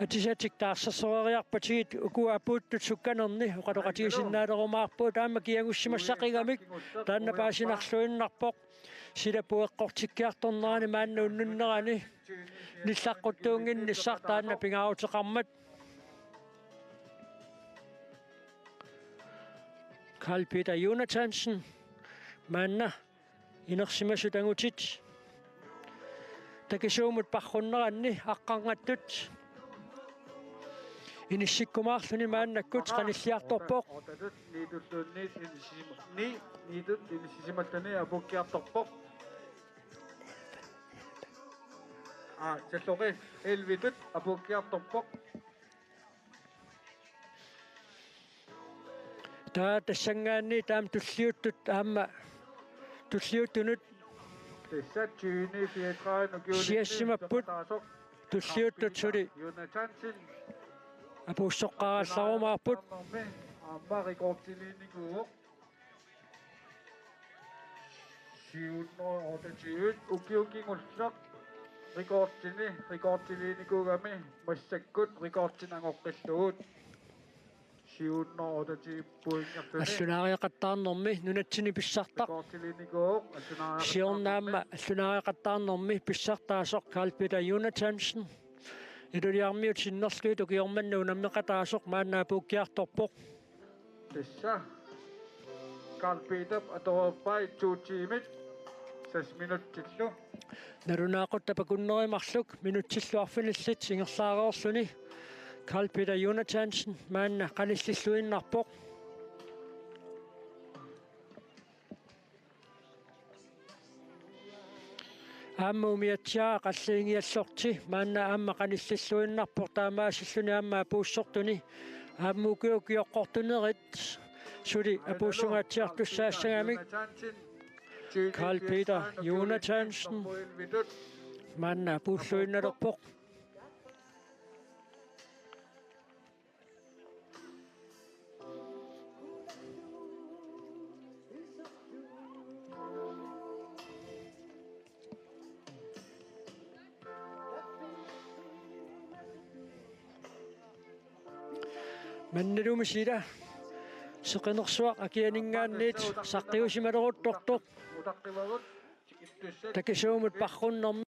Atisatik taarsersoreriarpatigit ukua apuuttut sukkanerni oqaloqatigisinnaalerumaarpugut, aamma kiagussimassaqigamik taanna paasinarluinnarpoq. Sila pueqqortikkiartornerani maanna unnunnerani nillaqquttuunnginnissaq taanna pingaaruteqarmat. Carl Peter Jonathansen maanna inersimasut angutit takisuumut paarrunneranni aqqarnattut inissikkumaarluni maannakkut qanilliartorpoq. Ni-tut inissim-, ni-, ni-tut inissisimalluni apuukkiartorpoq. Aa, salloqi, elleve-tut apuukkiartorpoq. Taava tassanngaanniit aamma tulliuttut aamma tulliuttunut tassa tyveni fireogtredive ukiulinni siassimapput peqataasoq tulliuttut suli Jonathansen apuussoqqaarallarumaarput. Aamma rekordiliinnikuuvoq. Syv hundrede og otteogtyve ukiut kingulleq rekordini, rekordiliinnikuugami massakkut rekordinut angoqqillugu. Allunaariaqattaarnermi nunatsinni pissartaq. Siorna aamma allunaariaqattaarnermi pissartaasoq Carl Peter Jonathansen. Iluliarmiut sinnerlugit ukioq manna unammeqataasoq maanna apuukkiartorpoq. Tassa Carl Peter atorpai to tiimit seks minutsillu. Nalunaaqutaq akunnerit marluk minutsillu arfinillit ingerlaareerluni Carl Peter Jonathansen maanna qanillilluinnarpoq. Aamma umiatsiaq qalliingiallorti maanna aamma qanillilluinnarpoq taamaasilluni aamma apuussortuni aamma ukiut ukioqqortunerit suli apuussungaatsiartussaassagamik. Carl Peter Jonathansen maanna apuulluinnalerpoq. Mannalumi sila seqinersuaq akianinngaanniit saqqiusimaleruttortoq. Takisuumut parrunnermi.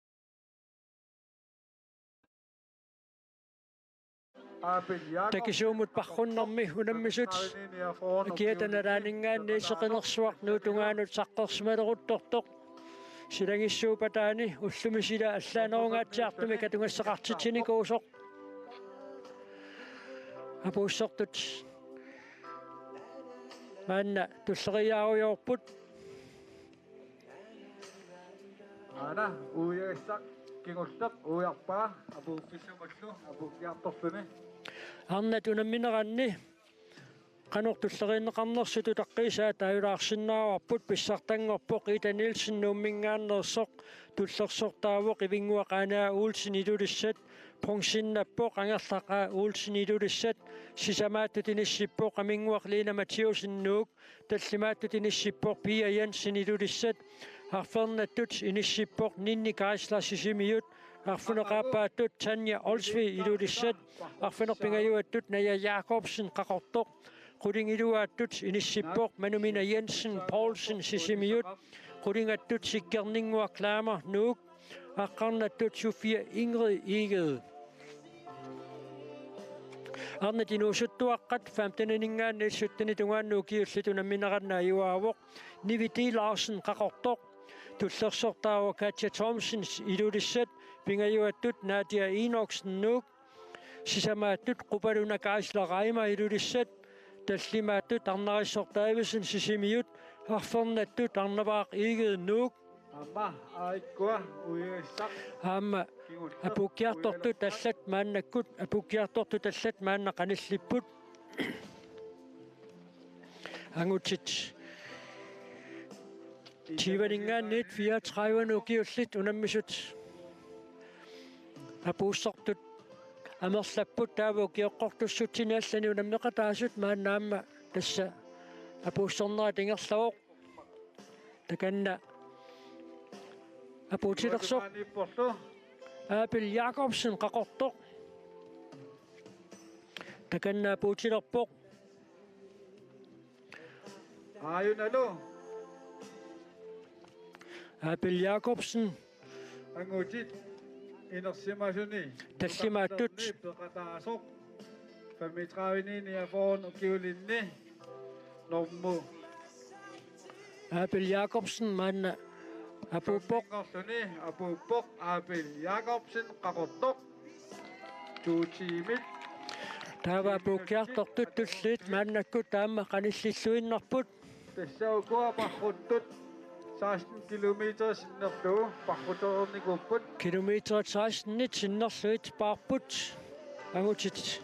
Takisuumut parrunnermi unammisut akiata nalaaninngaanniit seqinersuaq Nuup tungaanut saqqersimaleruttortoq. Silagissuup ataani ullumi sila allaanerungaatsiartumik atugassaqartitsinikuusoq. Apuussortut maanna tulleriiaarujoorput. Aana uiassaq kingulleq uiarpaa apuukkissamullu apuukkiartorluni. Arnat unammineranni qanoq tulleriinneqarnersut utaqqiisaat taajulaarsinnaavarput. Pissartanngorpoq Ida Nielsen Nuumminngaanneersoq, tullersortaavoq Ivinnguaq Aana Olsen Ilulissat, bronzennappoq Angerlaq A. Olsen Ilulissat, sisamaattut inissippoq Aminnguaq Lina Mathiussen Nuuk, tallimaattut inissippoq Pia Jensen Ilulissat, arfernattut inissippoq Ninni Geisler Sisimiut, arfineq-aappaattut Tanja Olsvig Ilulissat, arfineq-pingajuattut Naja Jakobsen Qaqortoq, qulingiluaattut inissippoq Manumina Jensen Poulsen Sisimiut, qulingattut Sikkerninnguaq Klamer Nuuk, aqqarnattut Sofia Ingrid Egede. Arnat inuusuttuaqqat femtenininngaanniit syttenip tungaanut ukiullit unammineranni ajugaavoq Nivi D. Larsen Qaqortoq, tullersortaavoq Katja Thomsen Ilulissat, pingajuattut Nadia Enoksen Nuuk, sisamaattut Qupaluna Geisler Reimer Ilulissat, tallimaattut Arnarissortaavisen Sisimiut, arfernattut Arnavaaq Egede Nuuk. Aamma aajuku uiassaq. Aamma apuukkiartortut allat maannakkut, apuukkiartortut allat maanna qanillipput. Angutit tyveninngaanniit fireogtredivenut ukiullit unammisut apuussortut amerlapput, taava ukioqqortussutsinni allani unammeqataasut maanna aamma tassa apuussornerat ingerlavoq. Takanna apuutilersoq Abel Jakobsen Qaqortoq. Takanna apuutilerpoq. Aajunalu. Abel Jakobsen. Angutit inersimasuni. Tallimaattut. Peqataasoq. Femogtredive niogfyrre ukiulinni. Normu. Abel Jakobsen maanna apuuppoq. Femogtredive apuuppoq Abel Jakobsen Qaqortoq. To tiimit. Taava apuukkiartortut tulliit maannakkut taama qanillilluinnarput. Tassa ukua parruttut seksten kilometer sinnerlugu parrutereernikuupput. Kilometerit sekstenit sinnerlugit paarput angutit.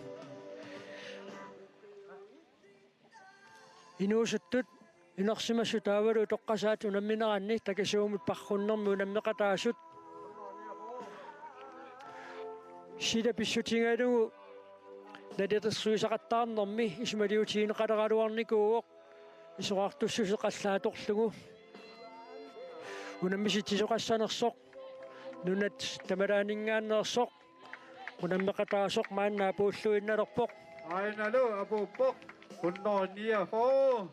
Inuusuttut inersimasut taavalu utoqqasaat unammineranni takisuumut parrunnermi unammeqataasut. Sila pissutigalugu naliliisaqattaarnermi isumaliutigineqaleraluarnikuuvoq isorartussuseqallaat atorlugu. Unammisitsisoqassanersoq nunat tamalaaninngaanneersoq unammeqataasoq maanna apuulluinnalerpoq. Aajuna apuuppoq. Hundrede niogfyrre.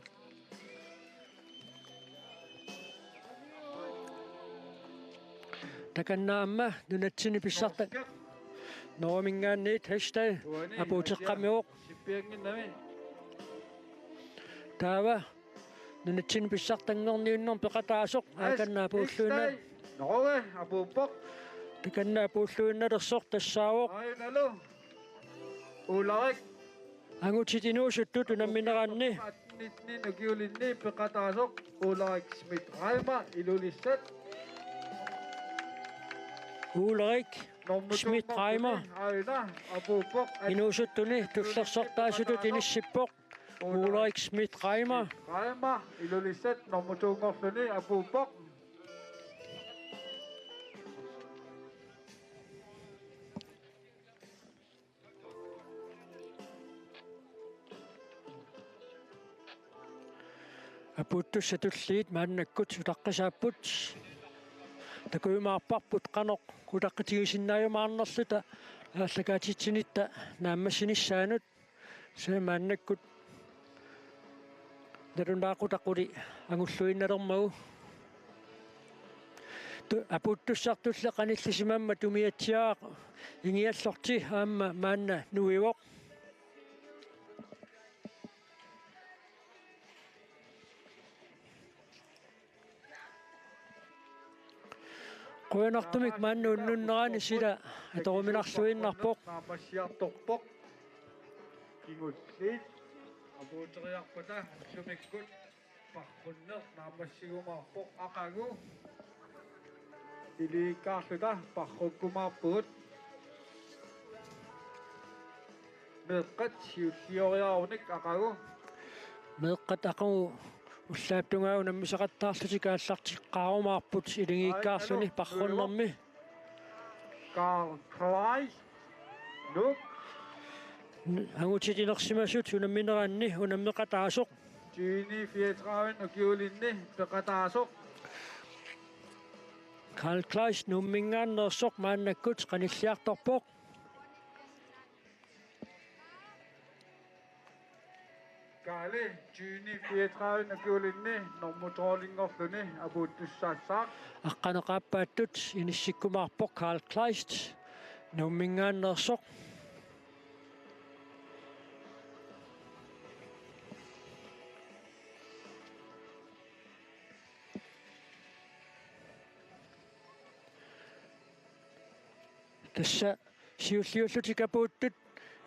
Takanna aamma nunatsinni pissarta Norgeminngaanniit hashtag apuuteqqammivoq. Taava nunatsinni pissartanngorniunnermi peqataasoq Aakanna apuulluinnaq. Norge apuuppoq. Takanna apuulluinnalersoq tassaavoq Ajunalu Ulrik. Angutit inuusuttut unammineranni. Nitten ukiulinni peqataasoq Ulrik Schmidt Reimer Ilulissat. Ulrik Schmidt Reimer. Aina apuuppoq. Inuusuttuni tullersortaasutut inissippoq. Ulrik Schmidt Reimer. Reimer Ilulissat nummer to-nngorluni apuuppoq. Apuuttussat tulliit maannakkut utaqqisaapput. Takujumaarparput qanoq utaqqitigisinnaajumaanerluta aallakaatitsinitta naammassinissaanut. Tassa maannakkut nalunaaqutaq quli angulluinnalermagu. Tu-, apuuttussartulli qanillisimammat Tumiatsiaq Ingiallorti aamma maanna nuivoq. Qujanartumik maanna unnunnerani sila atoruminarluinnarpoq. Naammassiartorpoq. Kingulliit apuuteriarpata ullumikkut parrunneq naammassigumaarpoq aqagu. Iliikkaarluta parrukkumaarpugut. Meeqqat siullioriarunik aqagu. Meeqqat aqagu ullaap tungaa unammisaqattaarlutik aallarteqqaarumaarput iligiikkaarluni parrunnermi. Carl Kleist, Nuuk. Angutit inersimasut unammineranni unammeqataasoq. Tyveni fireogtredive ukiulinni peqataasoq. Carl Kleist Nuumminngaanneersoq maannakkut qanilliartorpoq. Kaali tyveni fireogtredive ukiulinni nummer tolv-inngorluni apuuttussaassaaq. Aqqaneq-aappaattut inissikkumaarpoq Carl Kleist Nuumminngaanneersoq. Tassa siulliullutik apuuttut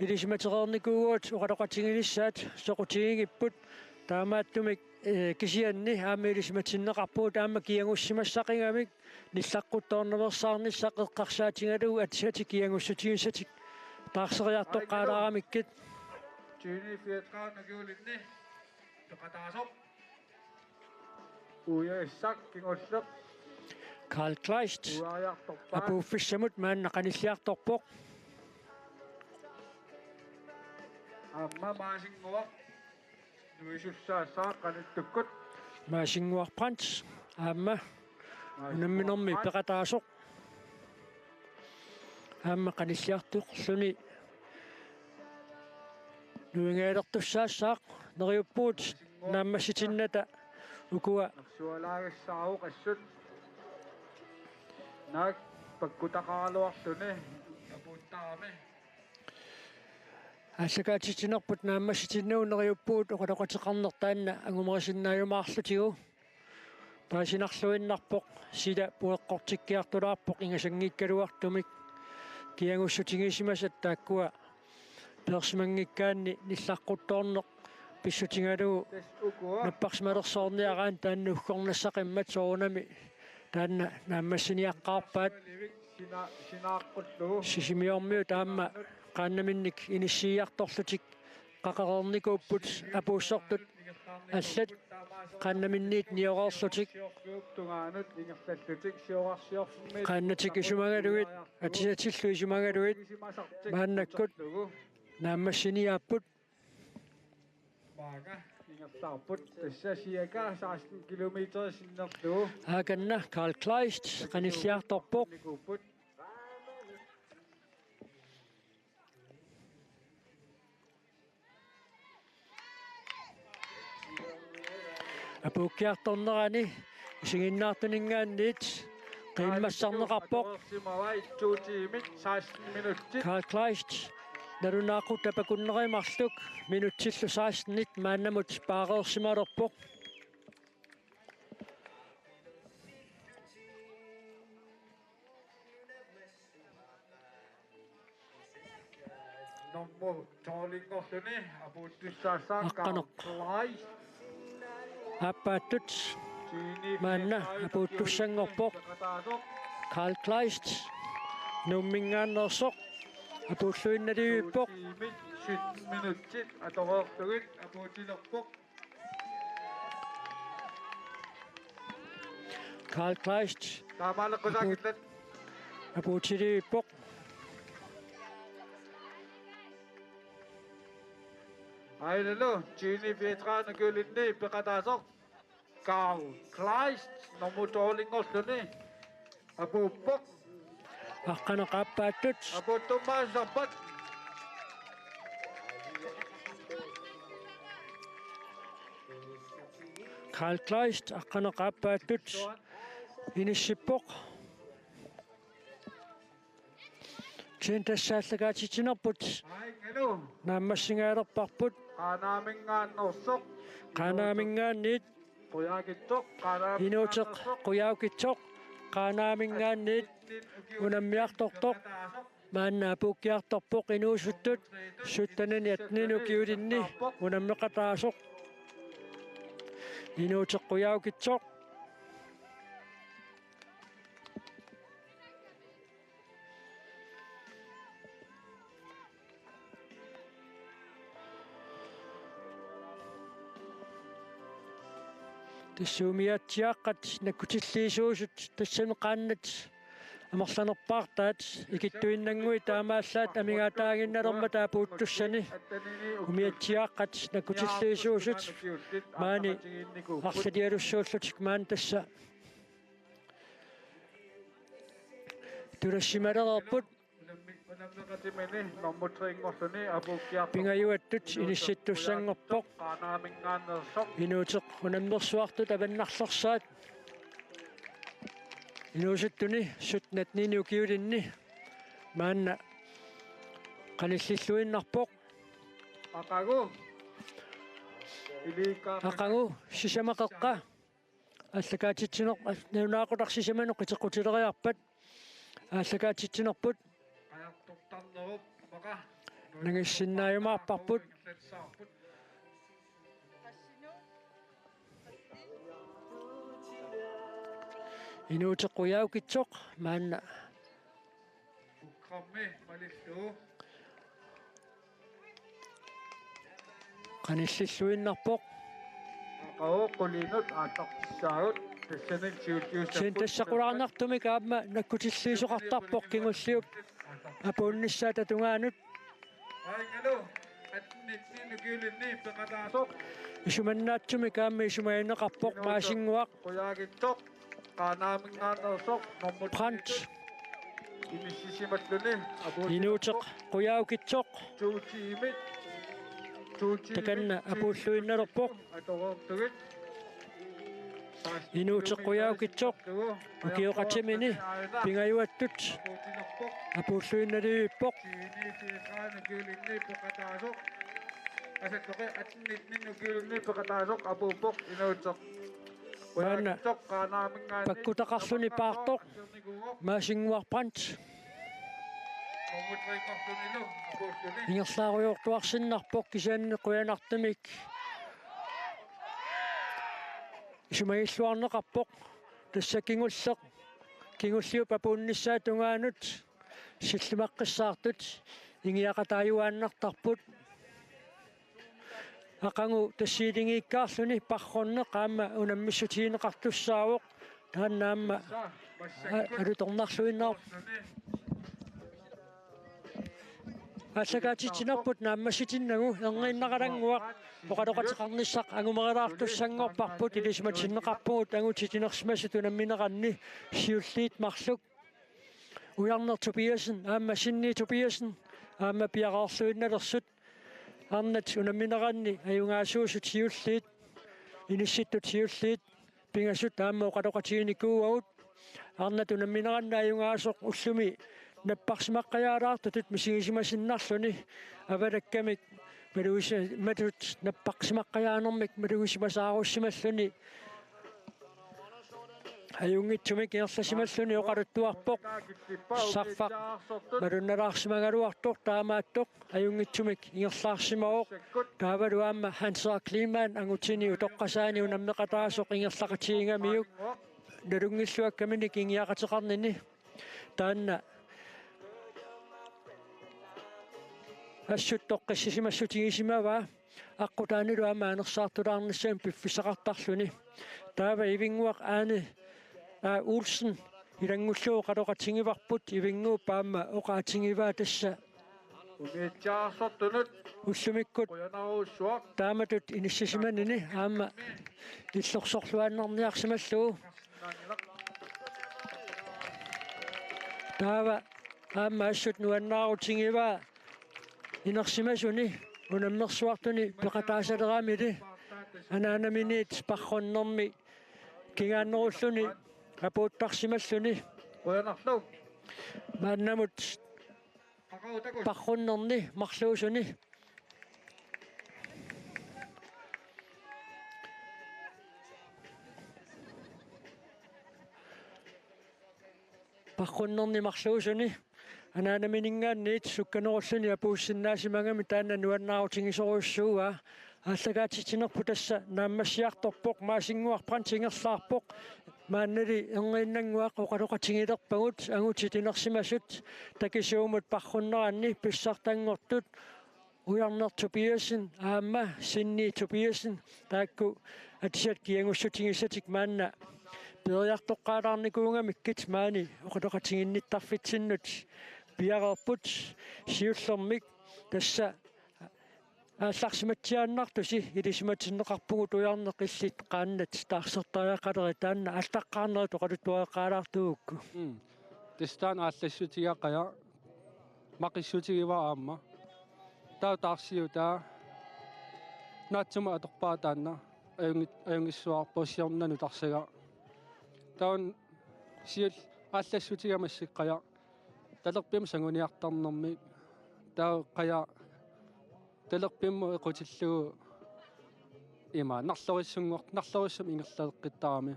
ilisimatereernikuuvugut oqaloqatiginissaat soqutigigipput, taamaattumik, eh, kisianni aamma ilisimatinneqarpugut aamma kiagussimassaqigamik nillaqquttoornaveersaarnissaq eqqarsaatigalugu atisatik kiagussutigisatik taarseriartoqqaalaaramikkit. Tyveni fireogtredive ukiulinni peqataasoq. Uiassaq kingulleq. Carl Kleist. Uiariartorpaat. Apuuffissamut maanna qanilliartorpoq. Aamma Maasinnguaq. Nuisussaassaaq qanittukkut. Maasinnguaq Brandt. Aamma unamminermi peqataasoq. Aamma qanilliartorluni nuigajalertussaassaaq, neriuppugut naammassitinnata ukua. Nersualaagassaavoq assut. Naak pakkutaqaraluarluni apuuttarami. Aallakaatitsinerput naammassitinnagu neriuppugut oqaloqateqarneq taanna angumerisinnaajumaarilutigu. Paasinarluinnarpoq, sila pueqqortikkiartulaarpoq ingasanngikkaluartumik. Kiagussutigisimasat taakkua peersimanngikkaanni nillaqquttoorneq pissutigalugu napparsimalersoorniaraanni taanna uggornassaqimmat soorunami taanna naammassiniaqqaarpaat. Sina-, sinaaqqullugu. Sisimiormiut aamma qaannaminnik inissiiartorlutik qaqereernikuupput apuussortut allat qaannaminniit nioreerlutik. Tungaanut ingerlallutik siorarsiorfimmiit. Qaannatik isumagalugit, atisatillu isumagalugit maannakkut naammassiniaapput. Maanga ingerlaarput tassa cirka seksten kilometer sinnerlugu. Aakanna Carl Kleist qanilliartorpoq. Apuukkiartornerani isiginnaartuninngaanniit qiimmassarneqarpoq. Karl Kleist nalunaaqutaq tapakunneri marluk minutsillu sekstenit maannamut paareersimalerpoq. Nummer tolv-inngorluni apuuttussaassaaq Aqqaneq. Karl Kleist. Aappaattut maanna apuuttussanngorpoq. Karl Kleist Nuumminngaanneersoq apuulluinnaliivippoq. Sytten minutsit atoreerlugit apuutilerpoq. Karl Kleist Taamaalaqqusaakillat. Apuutiliippoq. Ailalo, Juni fireogtredive kyllinni peqataasoq. Karl Kleist, nummer tolv-inngorluni. Apuuppoq. Aqqaneq aappaattut. Apuuttummaasarpat. Karl Kleist, aqqaneq aappaattut. Inissippoq. Kisianni tassa aallakaatitsinerput naammassingajalerparput. Qaanaaminngaanneersoq. Qaanaaminngaanniit. Qujaukitsoq. Qaanaaminngaanneersoq. Inuuteq Qujaukitsoq. Qaanaaminngaanniit. Unammiartortoq. Maanna apuukkiartorpoq inuusuttut. Syttenini attenini ukiulinni. Unammeqataasoq. Inuuteq Qujaukitsoq. Tassa umiatsiaaqqat nakkutilliisuusut tassami qaannat amerlanerpaartaat ikittuinnannguit taamaallaat amigaataaginnalermata apuuttussani umiatsiaaqqat nakkutilliisuusut maani arlalialussuullutik maani tassa tulassimalereerput. Pingajuattut inissittussanngorpoq. Inuuteq unammersuartut avannarlersaat. Inuusuttuni sytten attenini ukiulinni maanna qanillilluinnarpoq. Aqagu. Aqagu sisamat qeqqa. Aallakaatitsineq nalunaaqutaq sisamanut qiteqqutileriarpat. Aallakaatitsinerput. Nangissinnaajumaarparput. Inuuteq Qujaukitsoq maanna. Qanillilluinnarpoq. Aqagu qulinut aallartissaagut tassani siulliussaagut. Kisianni tassa qularnartumik aamma nakkutilliisoqartarpoq kingulliup apuunnissaata tungaanut. Aingalo, attenini ukiulinni peqataasoq. Isumannaatsumik aamma isumagineqarpoq Maasinnguaq. Qujaukitsoq, Qaanaaminngaanneersoq, nummer Brandt. Inissisimalluni, apuut. Inuuteq Qujaukitsoq. Tuutimit. Takanna apuulluinnalerpoq. Atoreertugit. Inuuteq Qujaukitsoq. Ukioqatimini pingajuattut. Apuulluinnaliivippoq. Asattoqi attenini ukiulinni peqataasoq apuuppoq Inuuteq. Maanna pakkutaqarluni paartoq Maasinnguaq Brandt. Ingerlaarujoortuarsinnarpoq kisianni qujanartumik isumagilluarneqarpoq. Tassa kingulleq, kingulliup apuunnissaata tungaanut sillimaqqissaartut ingiaqataajuaannartarput. Aqagu tassiiligiikkaarluni parrorneq aamma unammissutigineqartussaavoq. Taanna aamma a-, alutornarluinnarpoq. Aallakaatitsinerput naammassitinnagu erniinnaralannguaq oqaloqateqarnissaq angumerilaartussanngorparput, ilisimatinneqarpugut angutit inersimasut unammineranni siulliit marluk. Ujarneq Tobiassen aamma Sinni Tobiassen aamma piareerluinnalersut. Arnat unammineranni ajugaasuusut siulliit inissittut siulliit pingasut aamma oqaloqatiginikuuagut. Arnat unammineranni ajugaasoq ullumi napparsimaqqajaalaartutut misigisimasinnarluni avalakkamik malugisi-, matut napparsimaqqajaanermik malugisimasaarussimalluni. Ajunngitsumik ingerlasimalluni oqaluttuarpoq. Sarfaq malunnalaarsimagaluartoq taamaattoq ajunngitsumik ingerlaarsimavoq. Taavalu aamma Hans Kleemann angutini utoqqasaani unammeqataasoq ingerlaqatigigamiuk nalunngilluakkaminik ingiaqateqarnini. Taanna assut toqqissisimassutigisimavaa aqqutaanilu aamma anersaartulaarnissamut piffissaqartarluni. Taava Ivinnguaq Aani A. Olsen ilanngullugu oqaloqatigivarput, Ivinnguup aamma oqaatigivaa tassa Umiatsiaarsortunut ullumikkut qujanarujussuaq. Taamatut inissisimanini aamma illorsorluaannarniarsimallugu. Taava aamma assut nuannaarutigivaa inersimasuni unammersuartuni peqataasaleramili anaanaminiit parrunnermi kingaannerulluni apuuttarsimalluni. Qujanarlu. Maannamut parrunnerni marluusuni. Parrunnerni marluusuni anaanamininngaanniit sukkanerulluni apuussinnaasimagamik taanna nuannaarutigisorujussuuaa. Aallakaatitsinerput tassa naammassiartorpoq, Maasinnguaq Brandt ingerlaarpoq. Maannali Erniinnannguaq oqaloqatigilerpagut angutit inersimasut takisuumut parrunneranni pissartanngortut Ujarneq Tobiassen aamma Sinni Tobiassen taakku atisat kiagussutigisatik maanna peeriartoqqaalaarnikuugamikkit maani oqaloqatiginnittarfitsinnut piareerput. Siullermik tassa aallarsimatsiaannartusi ilisimatinneqarpugut Ujarneq illit qaannat taarsertariaqalerit, taanna aallaqqaarnerit oqaluttuareqqaalaartugukku. Mm. Tassa taanna aallassutigaa Qajaq maqissutigivaa aamma. Taava taarsiutaa naatsumik atorpara taanna ajunngit-, ajunngissuarpoq siorna nutarsagaq. Taava siulleq aallassutigaa massakkut Qajaq talerpimmik sanguniartarnermik. Taava Qajaq talerpimmut equtillugu ima narlorissunngor-, narlorissumik ingerlaleqqittarami.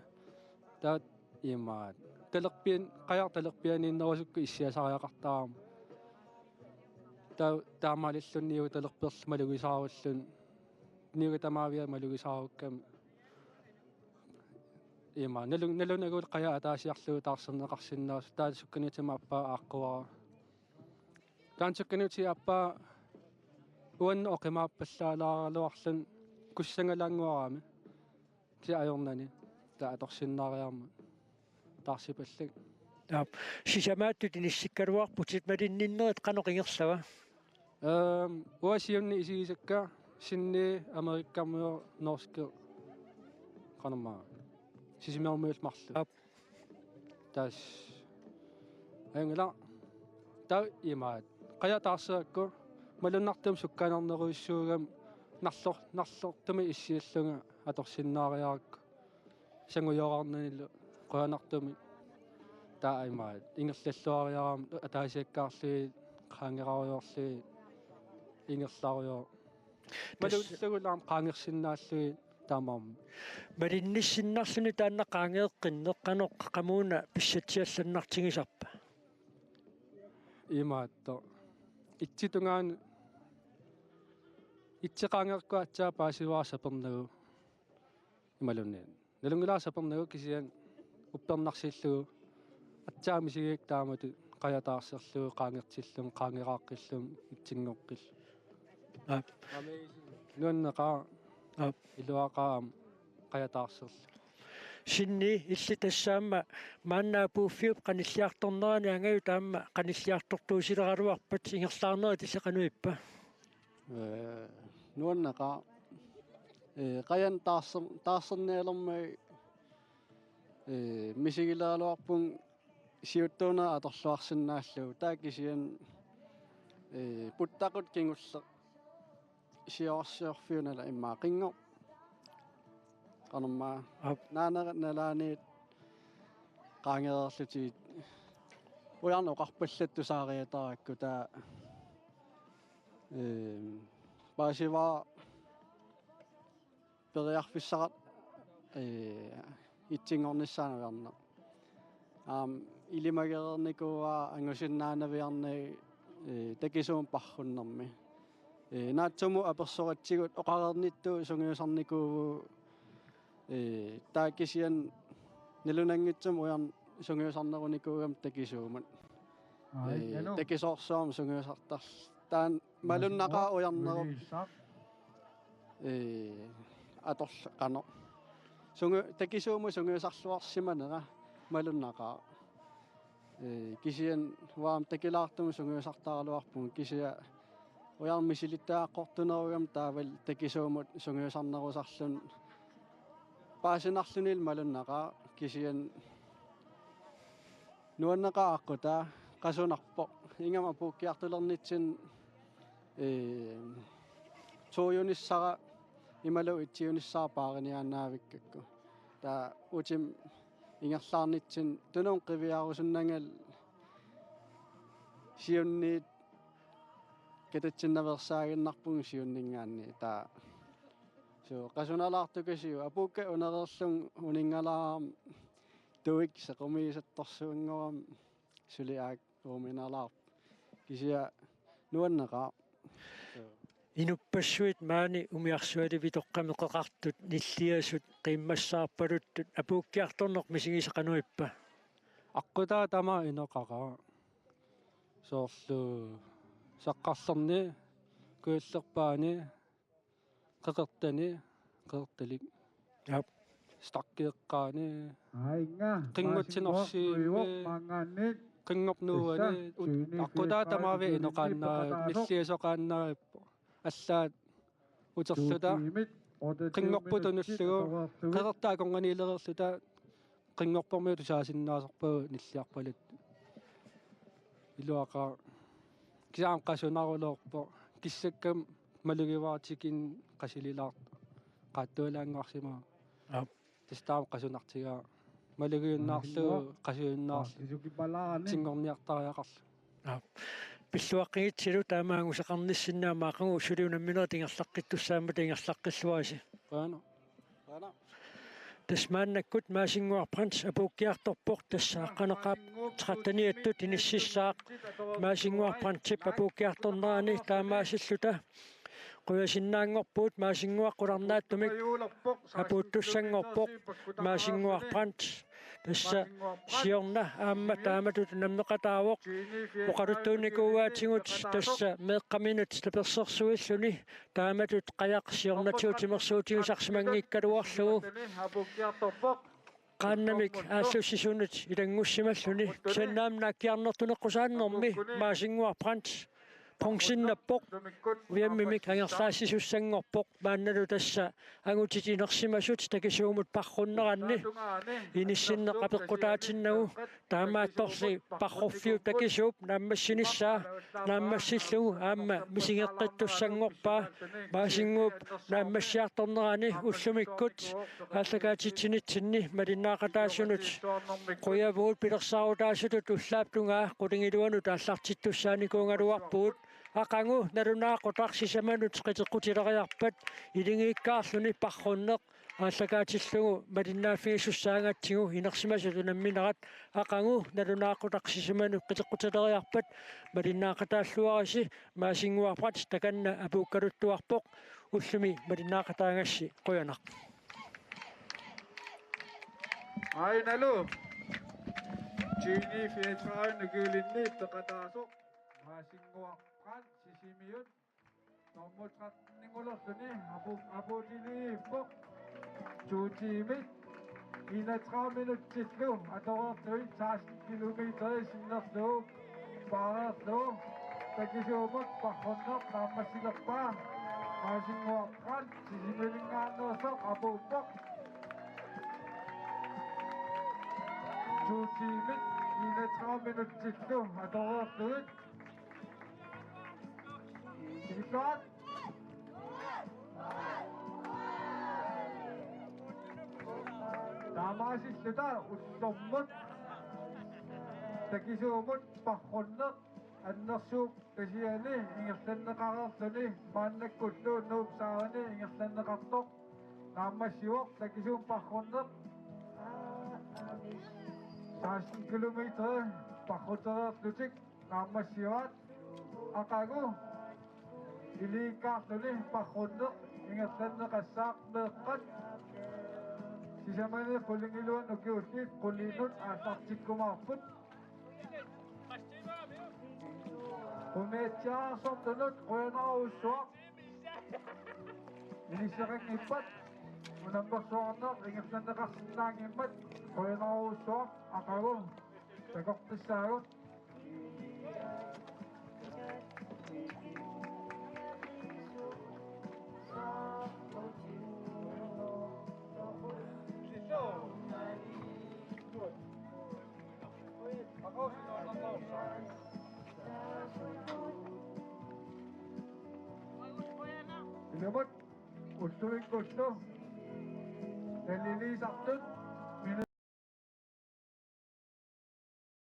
Taava imaat. Talerpian-, Qajaq talerpianiinnerusukkut issiasariaqartarami. Taava taamaalilluni niuertalerperlu malugisaarulluni. Niuertamaavia malugisaarukkami. Ima, nalun-, nalunagulu Qajaq ataasiarlugu taarserneqarsinnaasoq, taanna sukkaniutima aappaa aaqqivara. Taanna sukkaniutima aappaa uannut oqimaappallaalaaraluarluni kussangalaannguarami. Kisianni ajornani taava atorsinnaariarmat taarsipallak. Aap. Sisamaattut inissikkaluarputit, malinninnerit qanoq ingerlava? Ehm, uanga siunni isigisakka Sinni, amerikkarmiu, norske, qanormaa, Sisimiormiut marluk. Aap. Tassa. Ajunngilaq. Taava imaat. Qajaq taarserakku malunnartumik sukkanernerujussuugami narlor-, narlortumik issiallunga atorsinnaariarakku. Sangujoraarnanilu qujanartumik. Taava imaat ingerlalluariarami ataasiakkaarlugit qaangerarujoorlugit ingerlarujoor-. Tassa. Malugillugulu aamma qaangersinnaallugit taamaammat. Malinnissinnarluni taanna qaangeeqqinneq qanoq qamuuna pissatsiallannartigisarpa? Imaattoq. Itsi tungaanut, itsi qaangereqqua aatsaat paasivara sapernagu. Imaluunniit nalunngilara sapernagu kisianni uppernarsillugu aatsaat misigigakku taamatut Qajaq taarserlugu qaangertillugu qaangeraaqqillugu itsinngoqqillugu. Aap. Nuanneqaaq. Aap. Iluaqaaq aamma Qajaq taarserlugu. Sinni, illit tassa aamma maanna apuuffiup qanilliartornerani angajut aamma qanilliartortuusileraluarpat, ingerlaarnerit illit qanoq ippa? Ee, nuanneqaaq. Ee, Qajaq taarser-, taarsernialermagit, ee, misigileraluarpunga siuttuunera atorluarsinnaallugu. Taava kisianni, ee, puttaqut kingulleq siorarsiorfiunala immaqa qinngor-, qanormaa. Aap. Naanerit nalaaniit qaangereerlutigit ujarneq oqarpallattoq saariatarakku taava, ee, paasivara periarfissaqar-, ee, itsinngornissaanut ujarneq. Aamma ilimagereernikuuara angusinnaanaviarnagu, ee, takisuumik paarrunnermi. Ee, naatsumut apersoratsigu oqareernittut sungiusarnikuuvugut, ee, taava kisianni nalunanngitsumik ujarneq sungiusarnerunikuugami takisuumut. Ai, ee, nanu. Takisoorsuarmik sungiusartar-, taanna malunnaqaaq ujarnerup. Ee, atorl-, qanoq. Sungi-, takisuumut sungiusarluarsimanera malunnaqaaq. Ee, kisianni uanga aamma takilaartumik sungiusartaraluarpunga kisianni ujarneq misilittagaqartunerugami taavalu takisuumut sungiusarnerusarluni paasinarlunilu malunnaqaaq kisianni nuanneqaaq aqqutaa qasunarpoq. Ingammik apuukkiartulernitsinni, ee, toiunissara imaluunniit etunissara paariniaannaavikkakku. Taava utima ingerlaarnitsinni tunumut qiviarusunnanngilaq siunniit katatsinnaveersaaginnarpunga siunninngaanniit taava. Suu, qasunalaartukasiuk apuukkat unereerlunga uninngalaarami tuit sequmiisattorsuanngorami suli aak uuminalaarpoq. Kisianni nuanneqaaq. Suu. Inuppassuit maani umiarsualivitoqqami qeqartut, nilliasut, qiimmassaarpaluttut, apuukkiartorneq misigisat qanoq ippa? Aqqutaa tamaat inoqaraa. Soorlu Saqqarlerni, Kujallerpaani, Qeqertani, Qeqertalik. Aap. Stakkeeqqaani. Ainga, Qinngutsinarsiimmi, Maasinnguaq, Nuivoq, Maanngaanniit. Qinngornuuani, tassa, ut-, Juni aqqutaa tamaavik inoqaannaa-, nilliasoqaannarippoq. Allaat uterluta. Tuutiimit, otte Qinngorput tiiminutsit tunullugu, atorerlugit. Qeqertat akornanniilereerluta, Qinngorpormiut tusaasinnaasarpagut nilliarpaluttut. Iluaqaaq. Kisianni qasunaruloorpoq. Kissakkamik malugivara tikinni qasililaartoq. Qaattualaannguarsimavoq. Aap. Tassa taama qasunartigaa. Malugiunnaarlugu, qasuiunnaarlugu. Isukipalaarani. Itsinngorniartariaqarlugu. Aap. Pilluaqqigitsilu taama angusaqarnissinni aamma aqagu suli unamminerit ingerlaqqittussaammata ingerlaqqilluarisi. Qujanaq. Qujanaq. Tassa maannakkut Maasinnguaq Brandts apuukkiartorpoq, tassa aqqaneqaaq tretteniattut inississaaq. Maasinnguaq Brandtip apuukkiartornerani taamaasilluta qujasinnaanngorpugut, Maasinnguaq qularnaatsumik apuuttussanngorpoq, Maasinnguaq Brandts. Tassa siorna aamma taamatut unammeqataavoq. Oqaluttuunnikuuaatigut tassa meeqqaminut tapersersuilluni taamatut qajaq siornatigut timersuutigisarsimanngikkaluarlugu. Qaannamik aallussisunut ilanngussimalluni, kisianni aamma naakkiarnertuneqqusaannermi Maasinnguaq Brandts bronzennappoq, V M-imik angerlaassisussanngorpoq, maannalu tassa angutit inersimasut takisuumut paarrunneranni inissinneq apeqqutaatinnagu, taamaattorli paarruffiup takisuup naammassinissaa naammassillugu aamma misigeqqittussanngorpaa. Maasinnguup naammassiartornerani ullumikkut aallakaatitsinitsinni malinnaaqataasunut qujavugut, pilersaarutaasutut ullaap tungaa qulingiluanut aallartittussaanikuugaluarpugut. Aqagu nalunaaqutaq sisamanut qiteqqutileriarpat iligiikkaarluni paarrunneq aallakaatillugu malinnaaffigisussaagatsigu inersimasut unamminerat. Aqagu nalunaaqutaq sisamanut qiteqqutileriarpat malinnaaqataalluarisi. Maasinnguaq Brandts takanna apuukkaluttuarpoq, ullumi malinnaaqataagassi, qujanaq. Ainalu. Juni fireogtredive nukiulinni peqataasoq Maasinnguaq Brandts Sisimiut. Nummer tretten-inngorluni apu-, apuutiliippoq. Tuutiimit enogtredive minutsillu atoreerluni seksten kilometer sinnerlugu paareerlugu takisuumut paarrunneq naammassilerpaa. Maasinnguaq Brandts Sisimiuninngaanneersoq apuuppoq. Tuutiimit enogtredive minutsillu atoreerlugit. Tikilluarit. Tamaasilluta ullormut takisuumut parrunneq annersuup tasiani ingerlanneqareerluni maannakkullu Nuup Saarani ingerlanneqartoq naammassivoq takisuumut parrunneq. Seksten kilometer parrutereerlutik naammassivaat. Aqagu iliikkaarluni parrunneq ingerlanneqassaaq. Meeqqat sisamani qulingiluanut ukiullit qulinut aallartikkumaarput. Qumiatsiaarsortunut qujanarujussuaq. Inisseqanngippat unammersuarneq ingerlanneqarsinnaanngimmat qujanarujussuaq. Aqagu takoqqissaagut. Ilumut ulluikkullu naliliisartut